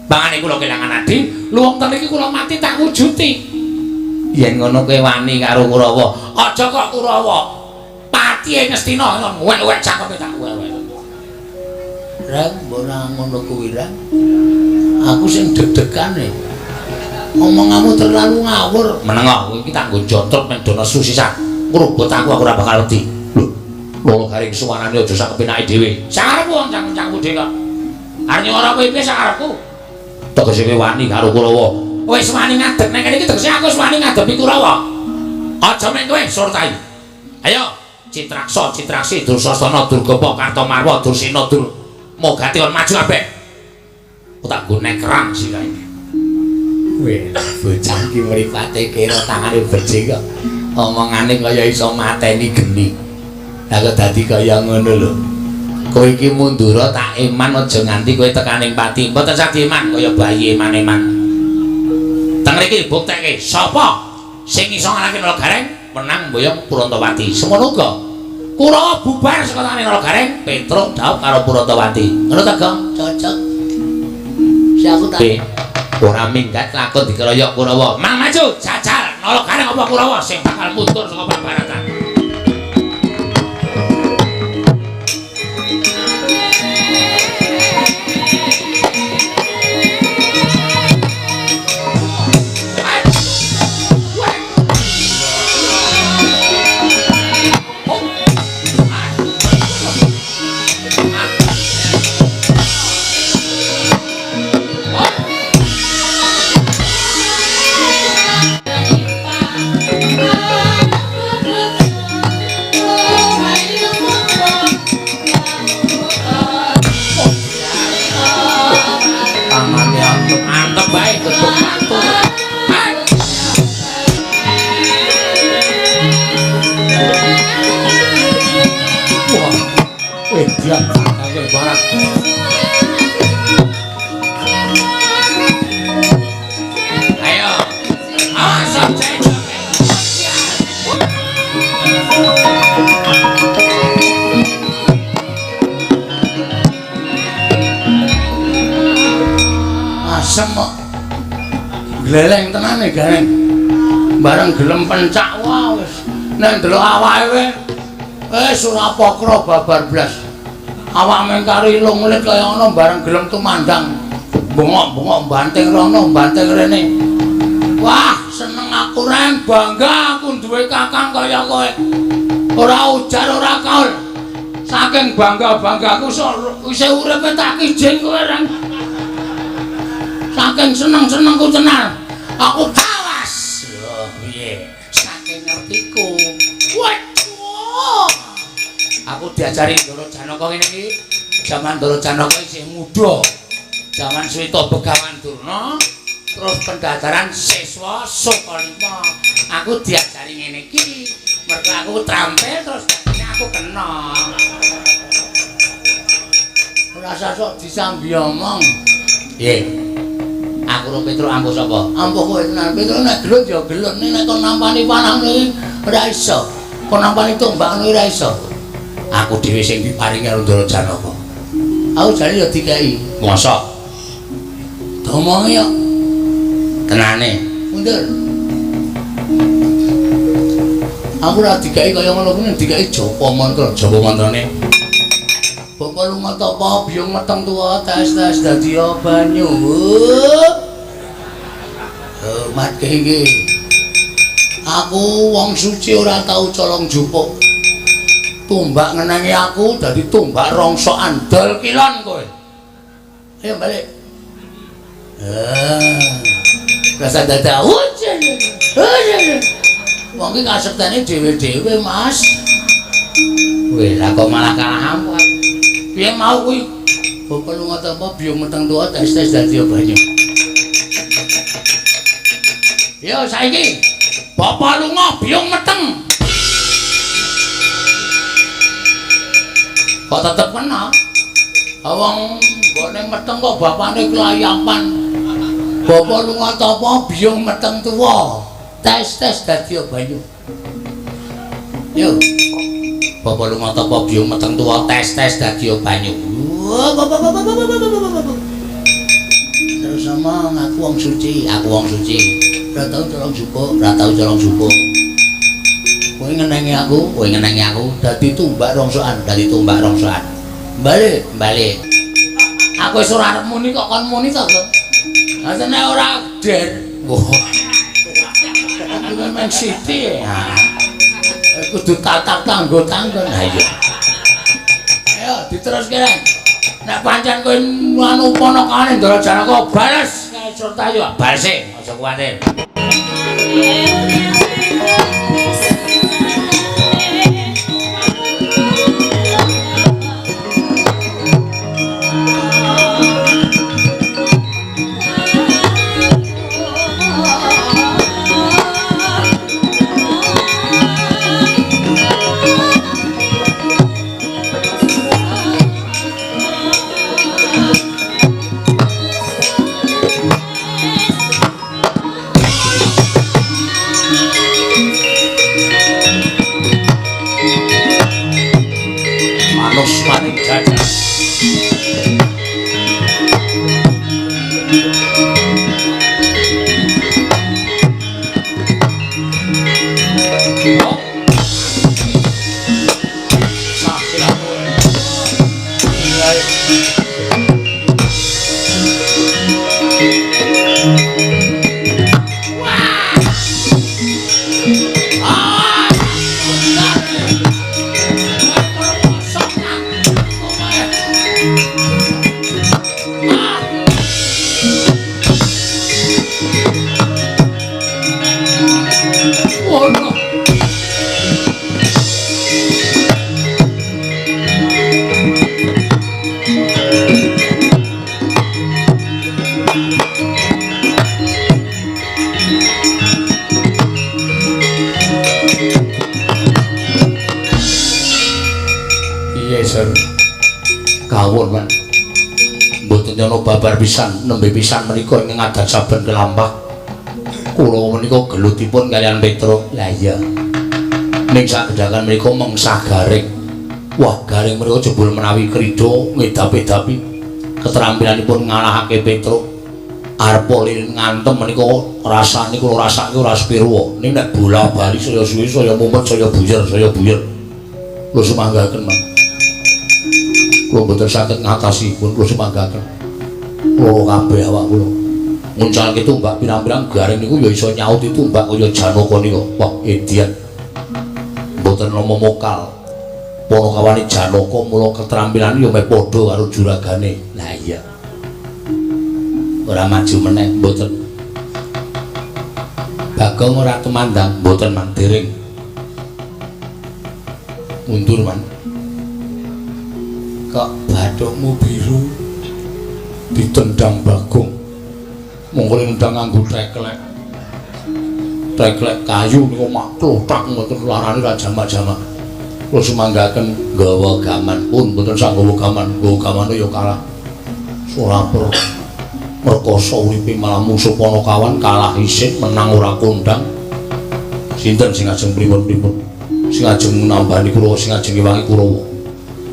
Bangane kula kelangan adi, luwung ten iki kula mati tak wujuti. Yen ngono kowe wani karo Kurawa. Aja kok Kurawa. Pati Ngastina ngono wek-wek cangkeme tak wek-wek. Reng ora ngono kuwi Reng. Aku sing deg-degane. Omonganmu terlalu ngawur. Menengah kowe iki tak nggo jotrok men do nesu sisan. Ngrubut aku ora bakal wedi. Lho, Nala Gareng suwarane aja sak kepenake dhewe. Sakarepku wong cangkem-cangkemmu dhewe kok. Arep nyuwara kowe piye sakarepku? Tegese kowe wani karo Kurawa. Wis wani ngadeg nang kene iki tegese aku wis wani ngadepi Kurawa. Aja mek kowe Surtayu. Ayo Citraksa, Citraksi, Dursasana, Durgapa, Kartomarwa, Dursena, Dur Mogati kon maju kabeh. Aku tak nggo nekrang sirahe. Weh, bocah iki mripate kira tangane becik kok. Omongane kaya iso mateni geni. Lah kok dadi kaya ngono lho. Kowe iki mundura tak eman aja nganti kowe tekaning pati. Mboten sah dieman kaya bayi eman-eman. Teng mriki buktekke sapa sing iso ngalahke Nala Gareng menang mboyong Purantawati. Semono uga Kurawa bubar saka tangane Nala Gareng, Petruk dhaup karo Purantawati. Ngono ta, Gong? Cocok. Si aku tak ora minggat lakon dikeroyok Kurawa. Mang maju, jajal Nala Gareng apa Kurawa sing bakal mundur saka pabaratan. Thank you. Asem kok. Gleleng tenane Gareng. Bareng gelem pencak wah wis. Nek ndelok awake wis ora pokro babar blas. Awak mengkari lunglit kaya ngono bareng gelem tumandang. Bengok-bengok banting rono, banting rene. Wah, seneng aku Reng, bangga aku duwe kakang kaya kowe. Ora ujar ora kaul. Saking bangga-banggaku isih uripe tak kijing kowe Reng. Saking seneng-senengku tenan. Aku awas. Lho, piye? Saking ngertiku. Waduh. Aku diajari Ndara Janaka ngene iki. Jaman Ndara Janaka isih muda. Jaman Swita Begawan Durna, terus pendadaran siswa Sukalima. Aku diajari ngene iki. Mergo aku trampil terus dadine aku kena. Ora usah sok disambi omong. Piye? Aku ro Petruk ampuh sapa? Ampuh kowe tenan. Petruk nek gelut ya gelut, nek kon nampani panah ngono ora iso. Kon nampani tombak ngono ora iso. Aku dhewe sing diparingi karo Ndara Janaka. Aku jane ya dikeki. Mosok? Domongi yo. Tenane. Mundur. Aku ora dikeki kaya ngono kuwi, dikeki japa mantra. Japa mantrane? Bapa lunga tapa biyung meteng tuwa tes-tes dadi banyu. Hormat iki. Aku wong suci ora tau colong jupuk. Tumbak ngenengi aku dadi tumbak rongsok andol kilon kowe. Ayo balik. Rasa dadak. Wong iki kasektene dhewe-dhewe, Mas. Weh, lah kok malah kalah ampuh. Piye mau kuwi? Bapa lunga tapa biyung meteng tuwa tes-tes dadi banyu. Yo saiki bapa lunga biyung meteng. Kok tetep kena? Wong nggone meteng kok bapane kelayapan. Bapa lunga tapa biyung meteng tuwa tes-tes dadi banyu. Yo. Bapa lunga tapa biyung meteng tuwa tes-tes dadi banyu. Terus omong aku wong suci, aku wong suci. Ora tau colong jupuk, ora tau colong jupuk. Kowe ngenengi aku, kowe ngenengi aku dadi tumbak rongsokan, dadi tumbak rongsokan. Balik, balik. Aku wis ora arep muni kok kon muni to, Kok. Asline ora der. Wah. Aku memang siti. Kudu tatap tanggo-tanggo. Ha iya. Ayo diteruske Reng. Nek pancen kowe anu ponakane Ndara Janaka bales kae Surtayu. Balese, aja kuwatir. Babar pisan nembe pisan menika ing ngadat saben kelampah kula menika gelutipun kaliyan Petruk. Lah iya, ning sagedakan menika mengsah Gareng. Wah, Gareng menika jebul menawi krida ngedap-edapi keterampilanipun ngalahake Petruk. Arep lilin ngantem menika rasane kula rasake ora sepirwa. Ning nek bola-bali saya suwe saya mumet saya buyer saya buyer. Kula sumanggaken, Mas. Kula mboten saged ngatasi pun kula sumanggaken. Kula kabeh awak kula. Nguncalke tumbak pirang-pirang garing niku ya iso nyauti tumbak kaya Janaka niku. Wah, edian. Mboten nama mokal. Panakawane Janaka mula ketrampilan ya meh padha karo juragane. Lah iya. Ora maju meneh mboten. Bagong ora tumandang mboten man dereng. Mundur man. Kok bathukmu biru ditendang Bagong. Monggo nendang nganggo teklek. Teklek kayu niku mak klothak mboten larane ra jamak-jamak. Kula sumanggaken nggawa gaman pun mboten sak nggawa gaman, nggawa gamane ya kalah. Ora merkosa uripe malah musuh Panakawan kalah isin menang ora kondang. Sinten sing ajeng pripun-pripun? Sing ajeng nambani Kurawa, sing ajeng ngewangi Kurawa.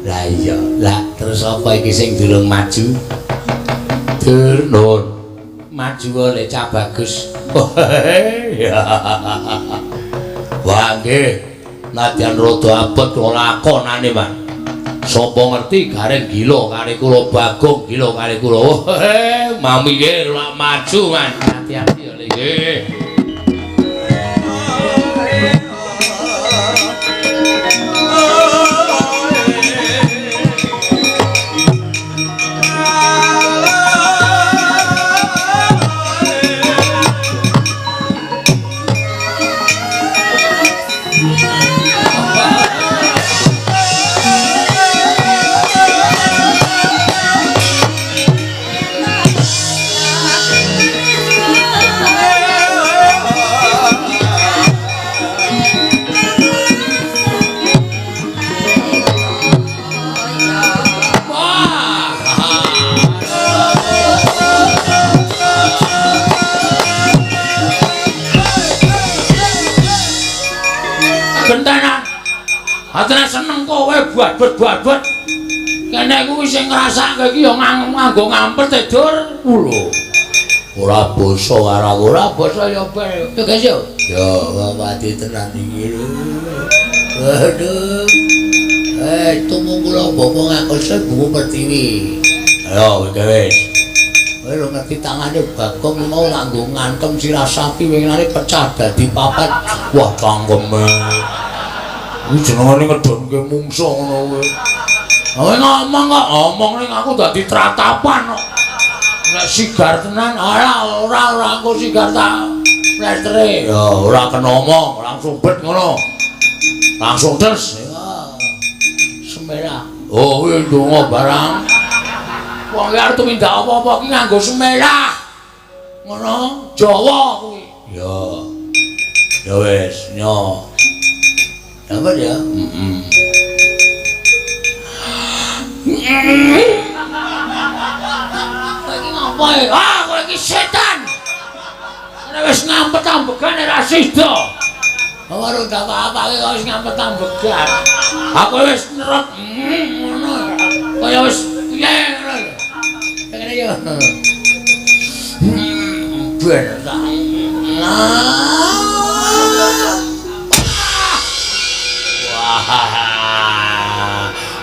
Lah iya, lah terus apa iki sing durung maju? Dur nun. Maju oleh cah bagus. Wah nggih, nadyan rada abot kula lakonane, Mas. Sapa ngerti gareng gila karo kula Bagong gila karo kula. Mami nggih lak maju, Mas. Hati-hati ya, Le. Nggih. Atene seneng kowe buat-buat. Kene kuwi sing ngrasake iki ya nganggo ngampet e, Dur. Lho. Ora basa karo ora basa ya ben. Yo guys yo. Yo mati tenan iki. Aduh. Tumung kula bapak ngakose Buku Pertiwi. Ayo wis. Kowe lho ngerti tangane Bagong mau nganggo ngantem sirah sapi winginane pecah dadi papat. Wah cangkeme. Kuwi jenengane ngedonke mungsa ngono kuwi. Kowe ngomong kok ngomong ning aku dadi tratapan kok. Nek sigar tenan ora ora ora engko sigar tak plestere. Ya ora kena omong, langsung bet ngono. Langsung des. Ya. Semerah. Oh kuwi ndonga barang. Wong ki arep tumindak apa-apa ki nganggo semerah. Ngono, Jawa kuwi. Ya. Ya wis, nyo. Dapat ya? Kowe iki ngopo e? Ah, kowe iki setan. Nek wis ngampet ambegan ora sida. Ora ora apa-apa kok wis ngampet ambegan. Aku wis nyerot ngono. Kaya wis piye ngono lho. Kene yo. Ben ta.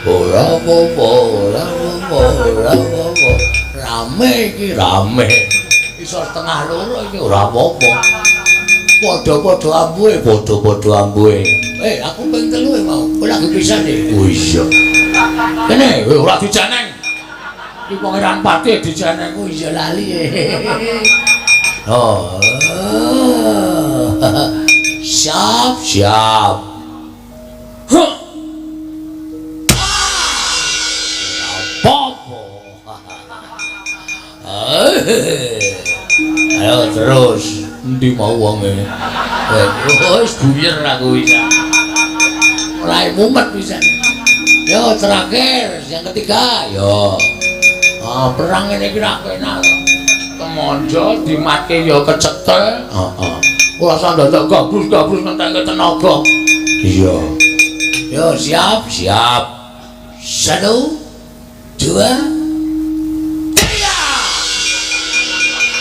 Ora apa-apa, ora apa-apa, ora apa-apa. Rame iki, rame. Iso setengah loro iki ora apa-apa. Padha-padha ambuhe, padha-padha ambuhe. Aku ping 3 mau. Kowe lagi pisan iki. Oh iya. Kene ora dijeneng. Iki Pangeran Patih dijeneng. Oh iya lali. Oh. Siap, siap. Huh. Ayo terus, endi mau wonge? Wis buyer aku wis. Mulai mumet pisan. Yo terakhir yang ketiga, yo. Ah, perang ngene iki ra penak. Kemonjo dimatke ya kecekel. Heeh. Ora usah dadak gabrus-gabrus ngentekke tenaga. Iya. Yo siap, siap. 1, 2, 3.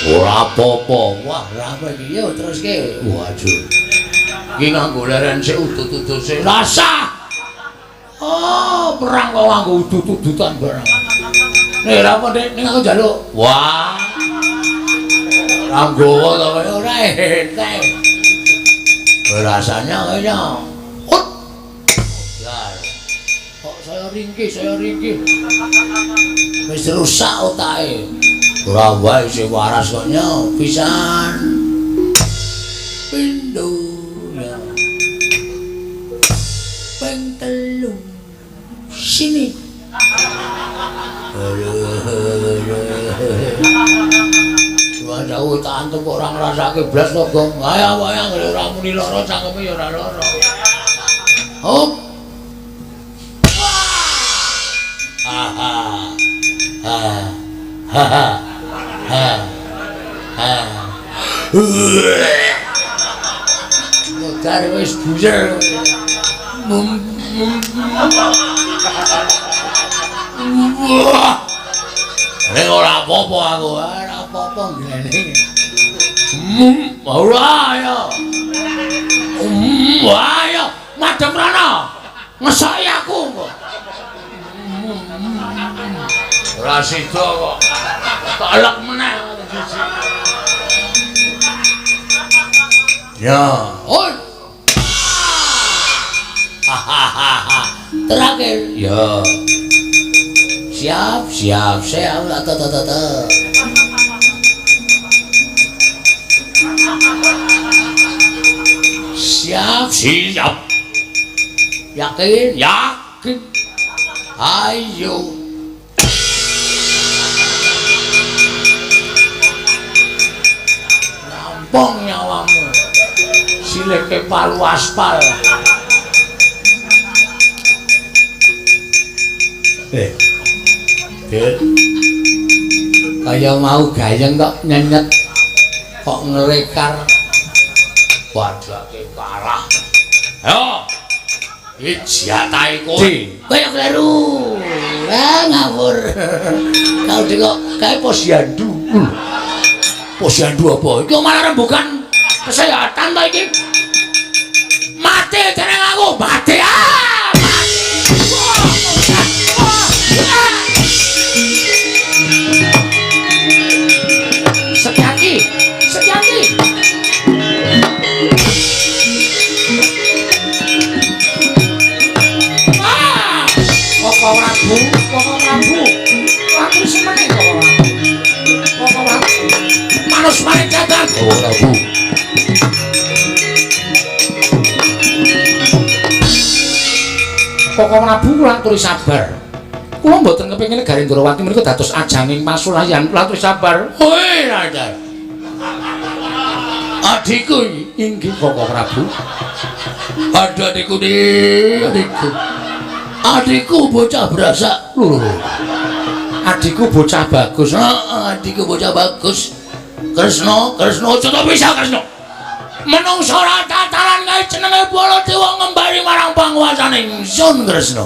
Ora apa-apa. Wah, rame iki yo teruske. Waduh. Iki nganggo leren sik udut-udut sik. Rasa. Oh, perang kok nganggo udut-udutan barang. Nek ora apa nek ning aku njaluk. Wah. Ora nggawa to kowe ora enteng. Rasanya kaya ut. Yar. Kok saya ringkih, saya ringkih. Wis rusak otake. Ora wae sing waras kok nyo pisan. Pindho ya. Ping telu. Sini. Wah, jauh tak antuk kok ora ngrasake blas to, Gong. Ayo wae anggere ora muni lara cangkeme ya ora lara. Hop. Ha ha. Ha. Ha ha. Ha. Ha. Modar wis buyer. Nek ora apa-apa aku, ora apa-apa ngene. Ora ayo. Ayo, madhep rono. Ngesoki aku kok. Ora sida kok. Tak elek meneh siji. Ya, oi. Terakhir. Ya. Siap, siap, siap. Ta ta ta ta. Siap, siap. Yakin, yakin. Ayo. Rampung nyawamu. Sileke palu aspal. Dek. Kaya mau gayeng kok nyenyet. Kok ngrekar. Wadake kalah. Ayo. Iki jatahe kowe. Kaya kleru. Ah ngawur. Kau kok kae posyandu. Posyandu apa? Iki malah rembugan kesehatan ta iki. Mati jeneng aku, mati. Ah, mati. Setyaki, Setyaki. Ah, Koko Prabu, Koko Prabu. Aku seneng Koko Prabu. Koko Prabu. Manus maring jagat. Koko Prabu. Koko Prabu kula aturi sabar. Kula mboten kepengin negari Ndrawati menika dados ajanging pasulayan. Kula aturi sabar. Hoi, Raden. Adikku inggih Koko Prabu. Ada adikku nih, adikku. Adikku bocah berasak. Lho. Adikku bocah bagus. Heeh, adikku bocah bagus. Kresna, Kresna aja to bisa Kresna. Menungsa ora tataran kae jenenge Baladewa ngembari marang panguwasane ingsun Kresna.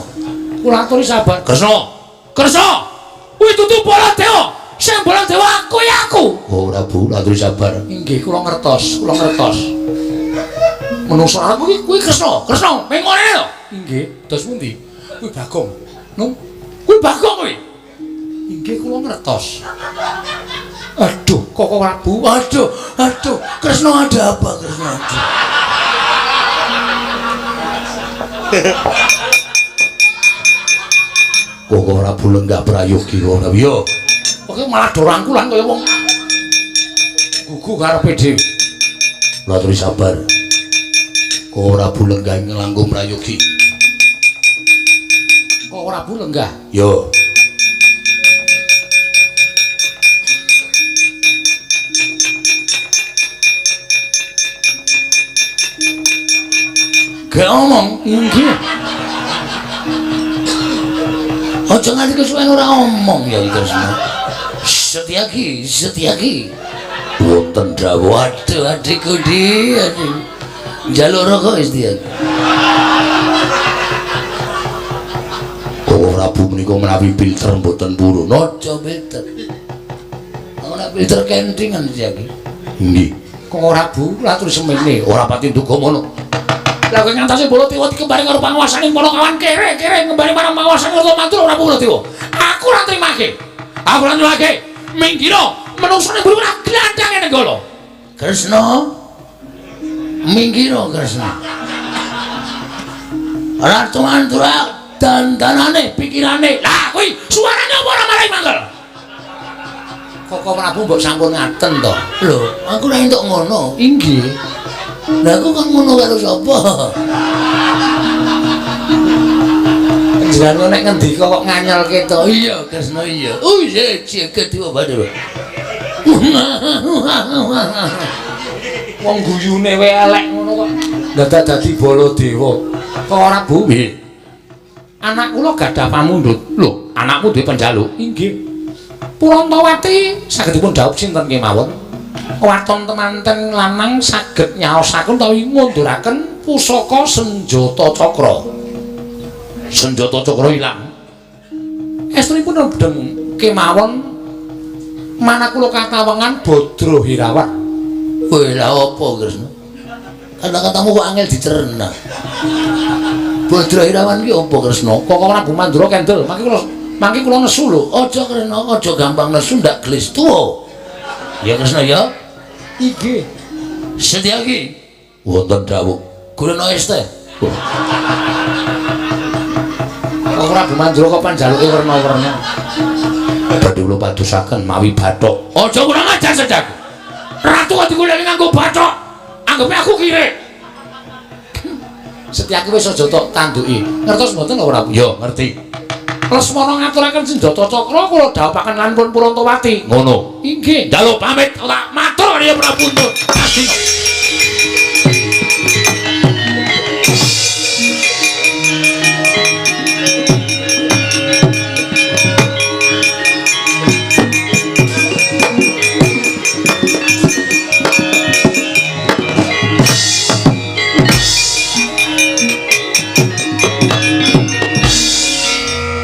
Kula aturi sabar. Kresna. Kresna. Kuwi dudu Baladewa. Sing Baladewa aku ya aku. Oh, Prabu, aturi sabar. Inggih, kula ngertos, kula ngertos. Menungsa ora kuwi kuwi Kresna. Kresna, ming ngene lho. Inggih, dos pundi? Kuwi Bagong. Nung, kuwi Bagong kuwi. Inggih, kula ngertos. Aduh, Koko Prabu. Aduh, aduh, Kresna ada apa Kresna? Aduh. Koko Prabu lenggah prayogi kok ora. Yo. Kok malah do rangkulan kaya wong gugu karepe dhewe. Kula aturi sabar. Koko Prabu lenggah ing langkung prayogi. Koko Prabu lenggah. Yo. Gak omong, inggih. Aja nganti kesuwen ora omong ya Kresna. Setyaki, Setyaki. Wonten dawuh, aduh adikku ndi, aduh. Njaluk rokok Setyaki. Koko Prabu menika menawi filter mboten purun. Aja filter. Aku nek Filter kentingan iki. Nggih. Kok ora Bu, lah terus semene ora pati nduga ngono. Lah kowe ngantasi Baladewa dikembari karo panguwasane Panakawan kere-kere ngembari marang panguwasane Mantura ora Baladewa. Aku ora trimake. Aku ora trimake. Minggiro menungsane buru ora glandhange Nenggala. Kresna. Minggiro Kresna. Ratu Mantura dandanane pikirane. Lah kuwi suarane apa ora marai mangkel? Kok Prabu mbok sampun ngaten to? Lho, aku ora entuk ngono. Inggih. Lah aku kan ngono karo sapa? Panjenengan nek ngendika kok nganyelke to? Iya, Kresna iya. Oh iya, jagat dewa Bathara. Wong guyune wae elek ngono kok. Dadak dadi Baladewa. Kok ora Bu? Nggih. Anak kula gadah pamundhut. Lho, anakmu duwe panjaluk? Inggih. Purantawati saged dipun dhawuh sinten kemawon? Waton temanten lanang saged nyaosaken utawi ngunduraken pusaka senjata cakra. Senjata cakra ilang. Estunipun bedheng kemawon manah kula katawengan Badra Hirawan. Kowe lha apa Kresna? Kata-katamu kok angel dicerna. Badra Hirawan ki apa Kresna? Kok Prabu Mandura kendel, mangke kula nesu lho. Aja Kresna, aja gampang nesu ndak gelis tuwa. Ya Kresna ya. Inggih. Setyaki wonten dawuh. Gurena es teh. Kok Prabu Mandura kok panjaluke werna-werna. Badhe kula padosaken mawi bathok. Aja kurang ajar sejaku. Ratu kok digoleki nganggo bathok. Anggepe aku kire. Setyaki wis aja tok tanduki. Ngertos mboten ora Prabu? Ya, ngerti. Lesmana ngaturaken senjata cakra kula dhawuhaken lan pun Purantawati. Ngono. Inggih. Njaluk pamit ora matur kaya Prabu Astina.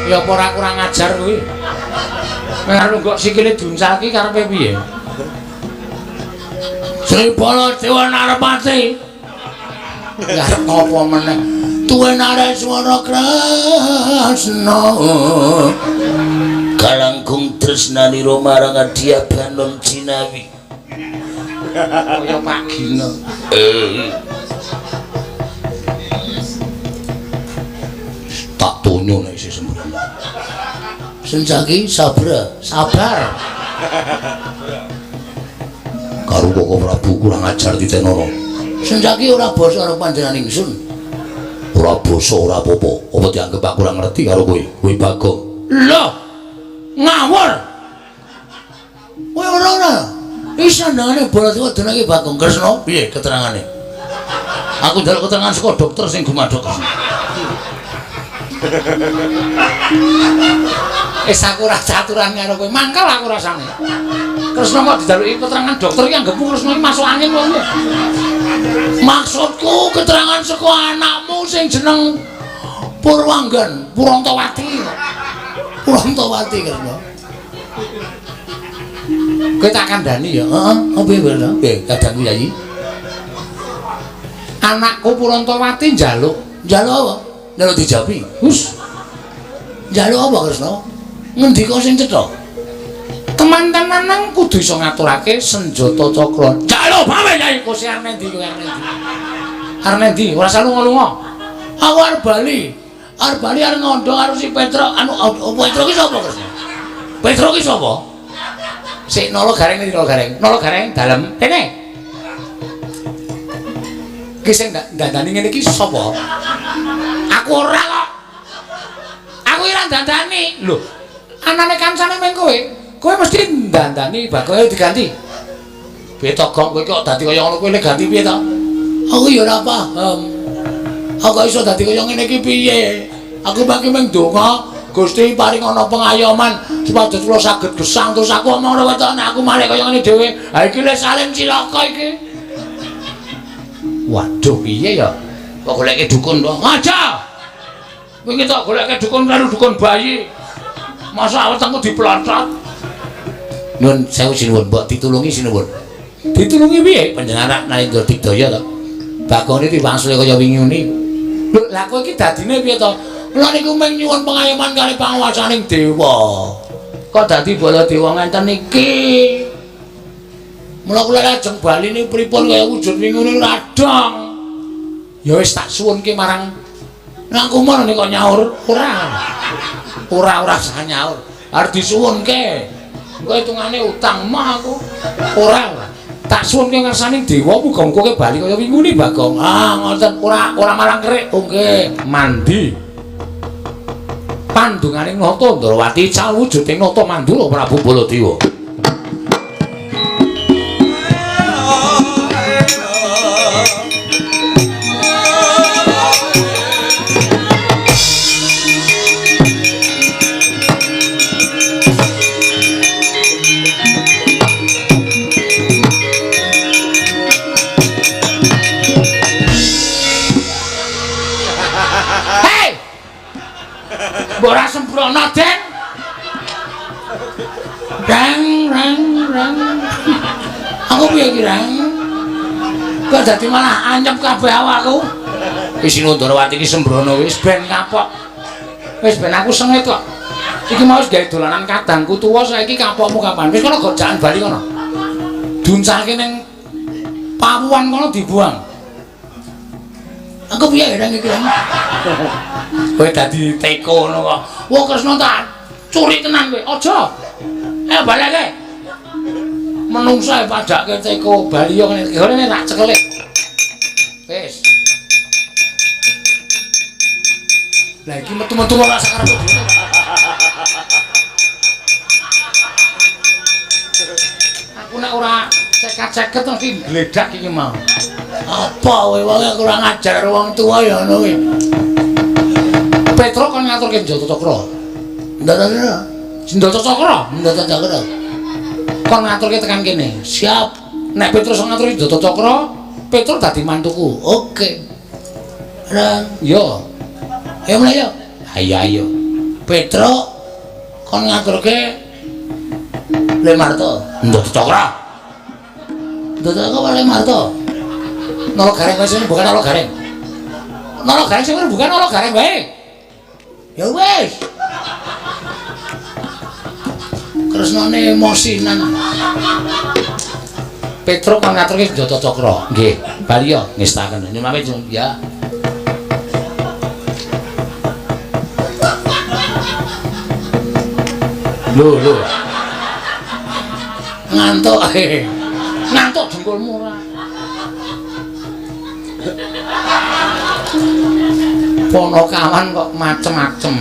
Ya apa ora kurang ajar kuwi. Arep kok sikile diuncalki karepe piye? Sri Baladewa Narpati. Arep apa meneh? Tuwe Nareswara Kresna. Kalangkung tresnanira marang Adya Banon Jinawi. Kaya Pak Gino. Tak tonyo nek isih sembrono. Senjaki sabra, sabar. Karo Koko Prabu kurang ajar titenana. Senjaki ora basa karo panjenengan ingsun. Ora basa ora apa-apa. Apa dianggep aku ora ngerti karo kowe? Kowe Bagong. Lho. Ngawur. Kowe ora ora. Iki sandangane Baladewa denake Bagong Kresna. Piye keterangane? Aku njaluk keterangan saka dokter sing gumadhok. Wis aku ora caturan karo kowe, mangkel aku rasane. Kresna kok dijaluki keterangan dokter iki anggepmu Kresna iki masuk angin wong piye? Maksudku keterangan saka anakmu sing jeneng Purwanggan, Purantawati. Purantawati Kresna. Kowe tak kandhani ya? Heeh, apa piye Kresna? Piye kadangku Yayi? Anakku Purantawati njaluk, njaluk apa? Njaluk dijapi. Hus. Njaluk apa Kresna? Ngendika sing cetha. Teman-temanan kudu iso ngaturake senjata cakra. Njaluk pamit Yai, kose arep endi kowe arep endi? Arep endi? Ora usah lunga-lunga. Aku arep bali. Arep bali arep ngondo karo si Petro. Anu Petro ki sapa Kresna? Petro ki sapa? Sik nala gareng ndi nala gareng? Nala gareng dalem kene. Ki sing dandani ngene iki sapa? Aku ora kok. Aku ora dandani. Lho, anane kancane meng kowe. Kowe mesti dandani bakoke diganti. Piye to, Gong? Kowe kok dadi kaya ngono kowe le ganti piye to? Aku ya ora paham. Aku iso dadi kaya ngene iki piye? Aku mangke mung ndonga Gusti paring ana pengayoman supados kula saged gesang terus aku omong ora wetone aku malih kaya ngene dhewe. Ha iki le salim cilaka iki. Waduh, piye ya? Kok goleke dukun to? Aja. Wingi tok goleke dukun karo dukun bayi. Masa wetengku diplotot. Nyuwun sewu sinuwun, mbok ditulungi sinuwun. Ditulungi piye? Panjenengan Narendra Digdaya to. Bagong iki diwangsule kaya wingi ngene. Lho, lah kowe iki dadine piye to? Kula niku mung nyuwun pengayoman kali panguwasaning dewa. Kok dadi Baladewa ngenten iki? Mula kula lajeng bali niku pripun kaya wujud wingi ngene radong. Ya wis tak suwunke marang nang kumon nek kok nyaur ora. Ora usah nyaur. Arep disuwunke. Engko hitungane utang mah aku. Ora. Tak suwunke ngersaning dewa muga-muga kowe bali kaya wingi Bagong. Ah ngoten ora malang kerik. Oke, mandi. Pandungane Nata Ndrawati cal wujuding Nata Mandura Prabu Baladewa. Ora sembrono, Den. Rang rang rang. Aku piye iki, Rang? Kok dadi malah anyep kabeh awakku. Wis Ndrawati iki sembrono wis ben kapok. Wis ben aku sengit kok. Iki mau wis gawe dolanan kadangku tuwa saiki kapokmu kapan? Wis kono gojakan bali kono. Duncalke ning pawuan kono dibuang. Aku piye Rang iki, Rang? Kowe dadi teko ngono kok. Wah Kresna tak curi tenan kowe. Aja. Ayo baleke. Menungsa padake teko bali yo ngene. Ngene tak cekele. Wis. Lah iki metu-metu ora sakarepku dhewe. Aku nek ora cekat-ceket mesti gledak iki mau. Apa kowe wong kurang ajar wong tuwa ya ngono kuwi. Petro kon ngaturke Senjata Cakra. Senjata Cakra, Senjata Cakra. Kon ngaturke tekan kene. Siap. Nek Petro iso ngaturke Senjata Cakra, Petro dadi mantuku. Oke. Rang, yo. Ayo mulai yo. Ayo ayo. Petro kon ngaturke Lemarto. Senjata Cakra. Senjata Cakra Lemarto. Nolo Gareng wae sing bukan Nolo Gareng. Nolo Gareng sing bukan Nolo Gareng wae. Ya wis. Kresnane emosinan. Petro kon ngaturke Senjata Cakra. Nggih, bali yo ngestaken. Nyuwun pamit ya. Lho, lho. Ngantuk. Ngantuk dengkulmu ora. Ponokawan kok macem-macem.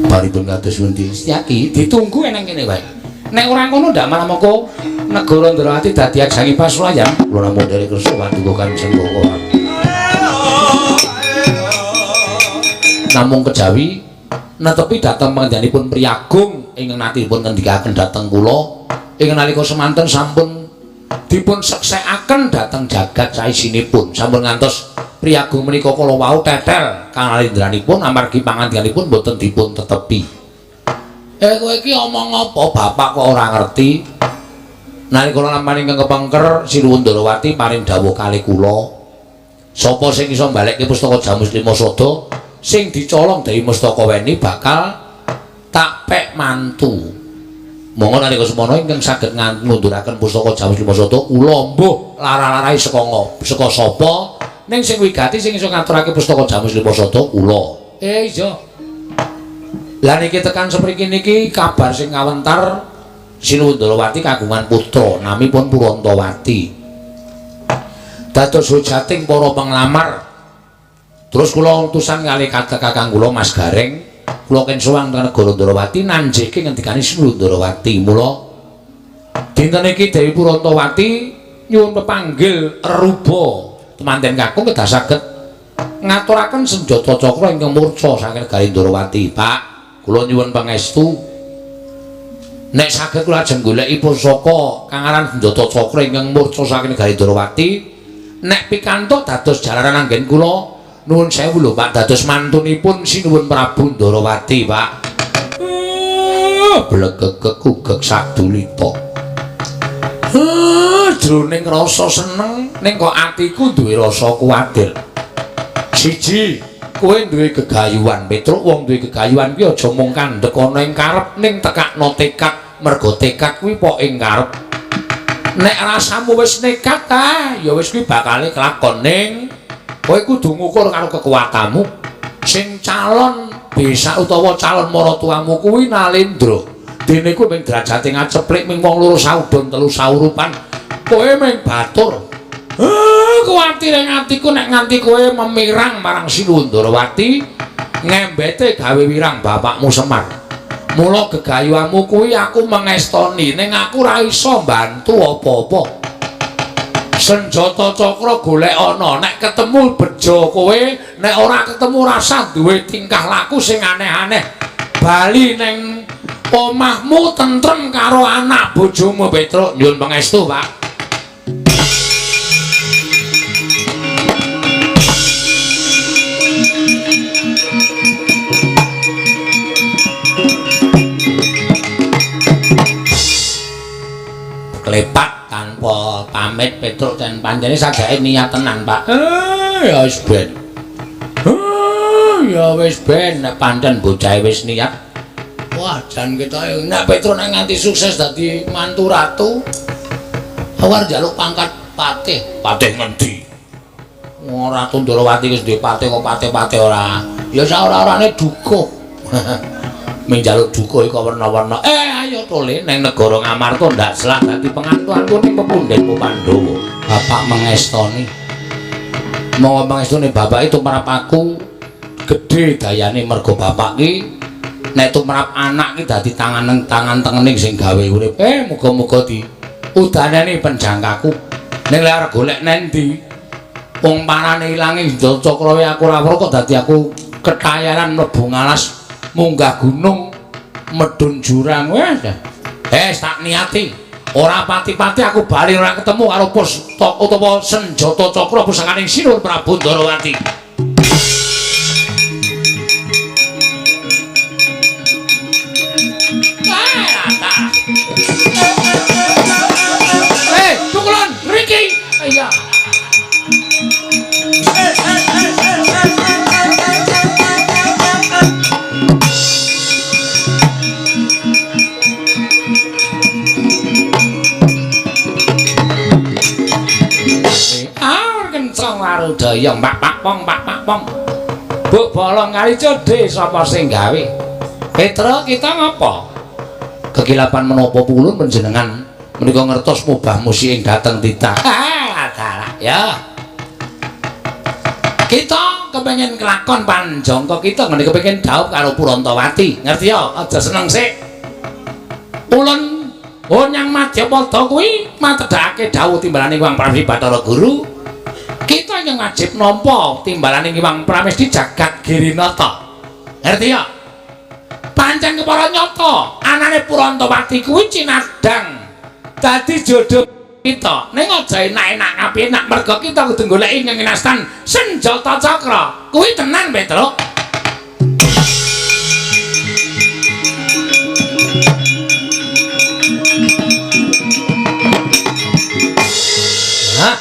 Baripun kados pundi? Setyaki ditunggu eneng kene wae. Nek ora ngono ndak malah moko negara Ndrawati dadi agsangi pasulayan. Kula namung nderek kersa paduka Kanjeng Koko. Namung kejawi netepi dhateng panjenenganipun Priyagung ingkang natipun ngendikaken dhateng kula ingkang nalika semanten sampun dipun seksekaken dhateng jagat saisinipun. Sampun ngantos Priyagung menika kala wau tetel kanalendraanipun amargi pangandikanipun boten dipun tetepi. Kowe iki omong apa bapak kok ora ngerti? Nalika lampahan ingkang kepengker Sinuwun Ndrawati paring dawuh kalih kula. Sapa sing iso mbalekke pustaka Jamus Lima Sada sing dicolong dewi Mustaka Weni bakal tak pek mantu. Monggo nalika semono ingkang saged ngunduraken pustaka Jamus Lima Sada kula mbuh lara-larahi saka sapa ning sing wigati sing iso ngaturake pustaka Jamus Lima Sada kula. Iya. Lah niki tekan semriki niki kabar sing kawentar Sinuwun Ndrawati kagungan putra namipun Purantawati. Dados hujating para penglamar. Terus kula utusan kalih kakang kula Mas Gareng, kula ken sowan teng negara Ndrawati nanjihke ngendikane Sinuwun Ndrawati. Mula dinten iki Dewi Purantawati nyuwun pepanggil reruba temanten kakung kedah saged ngaturaken senjata cakra ingkang murca saking negari Ndrawati. Pak, kula nyuwun pangestu. Nek saged kula ajeng goleki pusaka kang aran senjata cakra ingkang murca saking negari Ndrawati, nek pikantuk dados jalaran anggen kula nuwun sewu lho Pak, dados mantunipun Sinuwun Prabu Ndrawati, Pak. Blegegeg ugeg sadulita. Jroning rasa seneng ning kok atiku duwe rasa kuwatir. Siji, kowe duwe gegayuhan Petruk, wong duwe gegayuhan kuwi aja mung kandhek ana ing karep ning tekakno tekad, mergo tekad kuwi pok ing karep. Nek rasamu wis nekat ta, ya wis kuwi bakale kelakon ning kowe kudu ngukur karo kekuatanmu. Sing calon besak utawa calon maratuwamu kuwi Nalendra. Dene kuwi mung derajate ngaceplik ming wong loro saudon telu saurupan. Kowe mung batur. Kuwatir ing atiku nek nganti kowe memirang marang Sinuwun Ndorowati, ngembete gawe wirang bapakmu Semar. Mula gegayuhanmu kuwi aku mengestoni ning aku ora iso mbantu apa-apa. Senjata cakra golek ana, nek ketemu bejo kowe, nek ora ketemu rasah duwe tingkah laku sing aneh-aneh. Bali ning omahmu tentrem karo anak bojomu Petruk. Nyuwun pangestu, Pak. Klepak tanpa pamit Petruk ten pancene sajake niat tenan, Pak. Ya wis ben. Ya wis ben nek pancen bocahe wis niat. Wah, jan ketoke nek Petruk nek nganti sukses dadi mantu ratu, aku arep njaluk pangkat patih. Patih ngendi? Wong Ratu Ndorowati wis duwe patih kok patih-patih ora. Ya sak ora-orane dukuh. Ming njaluk dukuh iku werna-werna. Ayo tole ning negara Ngamarta ndak selak dadi pengantuanku ning pepundhenmu Pandhawa. Bapak mengestoni. Monggo mengestoni bapak itu tumrap aku gedhe dayane mergo bapak ki nek tumrap anak ki dadi tangan tangan tengening sing gawe urip. Muga-muga di udanane penjangkaku. Ning lek arep golek nendi wong parane ilange cakrawe aku ora weruh kok dadi aku ketayaran mlebu ngalas munggah gunung medun jurang. Wes tak niati ora pati-pati aku bali ora ketemu karo pustaka utawa senjata cakra pusakaning Sinuwun Prabu Ndorowati. Pukulan riki. Iya. Warudaya mbak pak pong pak pak pong. Buk bolong kali cedhe sapa sing gawe? Petruk kita ngapa? Kekilapan menapa pulun panjenengan menika ngertos mubah musi ing dhateng titah. Dalah ya. Kita kepengin kelakon panjangka kita ngene kepengin dhaup karo Purantawati. Ngerti ya? Aja seneng sik. Ulun nyang Madyapada kuwi matedhakake dhawuh timbalane Hyang Pramesti Bathara Guru. Kita yang wajib nampa timbalane Hyang Pramesti jagat Girinata. Ngerti ya? Pancen kepara nyata anane Purantawati kuwi cinadang dadi jodoh kita. Ning aja enak-enak kapenak mergo kita kudu goleki ngenastan senjata cakra. Kuwi tenan Petruk. Hah?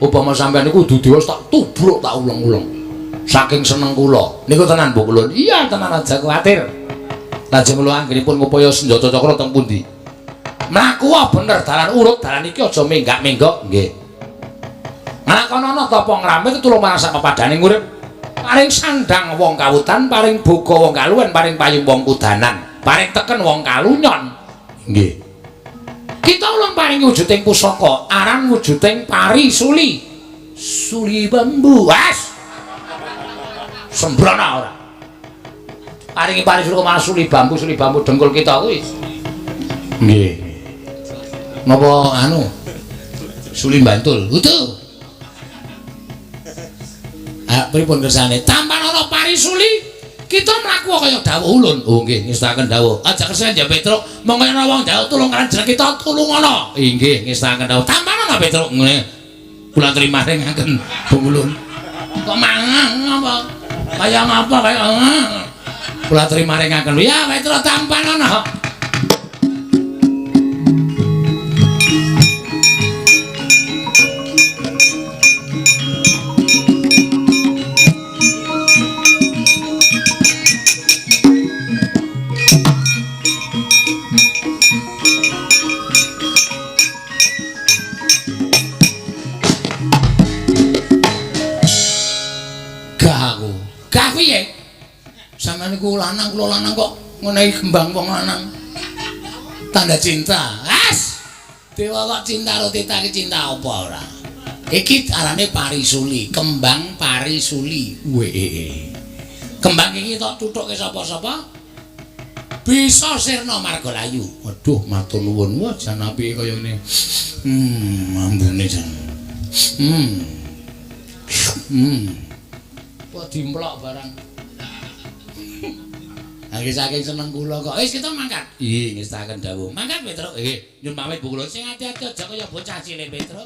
Upama sampean niku kudu dewa tak tubruk tak uleng-uleng. Saking seneng kula. Niku tenan Bu Kulun. Iya tenan aja kuwatir. Lajeng kula anggenipun ngupaya senjata cakra teng pundi? Mlaku bener dalan urut dalan iki aja menggak-menggok nggih. Nglakonana tapa ngramit tulung marang sak pepadhaning urip. Paring sandang wong kawutan, paring boga wong kaluwen, paring payung wong kudanan, paring teken wong kalunyon. Nggih. Kita ulun paring wujuding pusaka, aran wujuding pari suli. Suli bambu. Wes. Sembrono ora. Paringi pari suli malah suli bambu dengkul kita kuwi. Nggih. Napa anu? Suli Bantul. Utuh. Ah, pripun kersane? Tampan ana pari suli, kita mlaku kaya dawuh ulun. Oh nggih, ngestakaken dawuh. Aja kersane ya Petruk, monggo ana wong dawuh tulung kan jeneng kita tulung ana. Inggih, ngestakaken dawuh. Tampan ana Petruk ngene. Kula terima ringaken Bung Ulun. Kok mangan apa? Kaya ngapa kaya. Kula aturi maringaken. Ya Petro tampan ana. Sampeyan niku lanang, kula lanang kok ngenehi kembang wong lanang. Tanda cinta. As. Dewa kok cinta karo tita iki cinta apa ora? Iki arane parisuli, kembang parisuli. Weh. Kembang iki tok tuthuke sapa-sapa bisa sirna marga layu. Waduh, matur nuwun. Wah, jan apike kaya ngene. Ambune jan. Kok dimplok barang. Nggih saking seneng kula kok. Wis kita mangkat. Nggih, ngestaken dawuh. Mangkat Petro. Nggih, nyun pamit Bu kula. Sing ati-ati aja kaya bocah cilik Petro.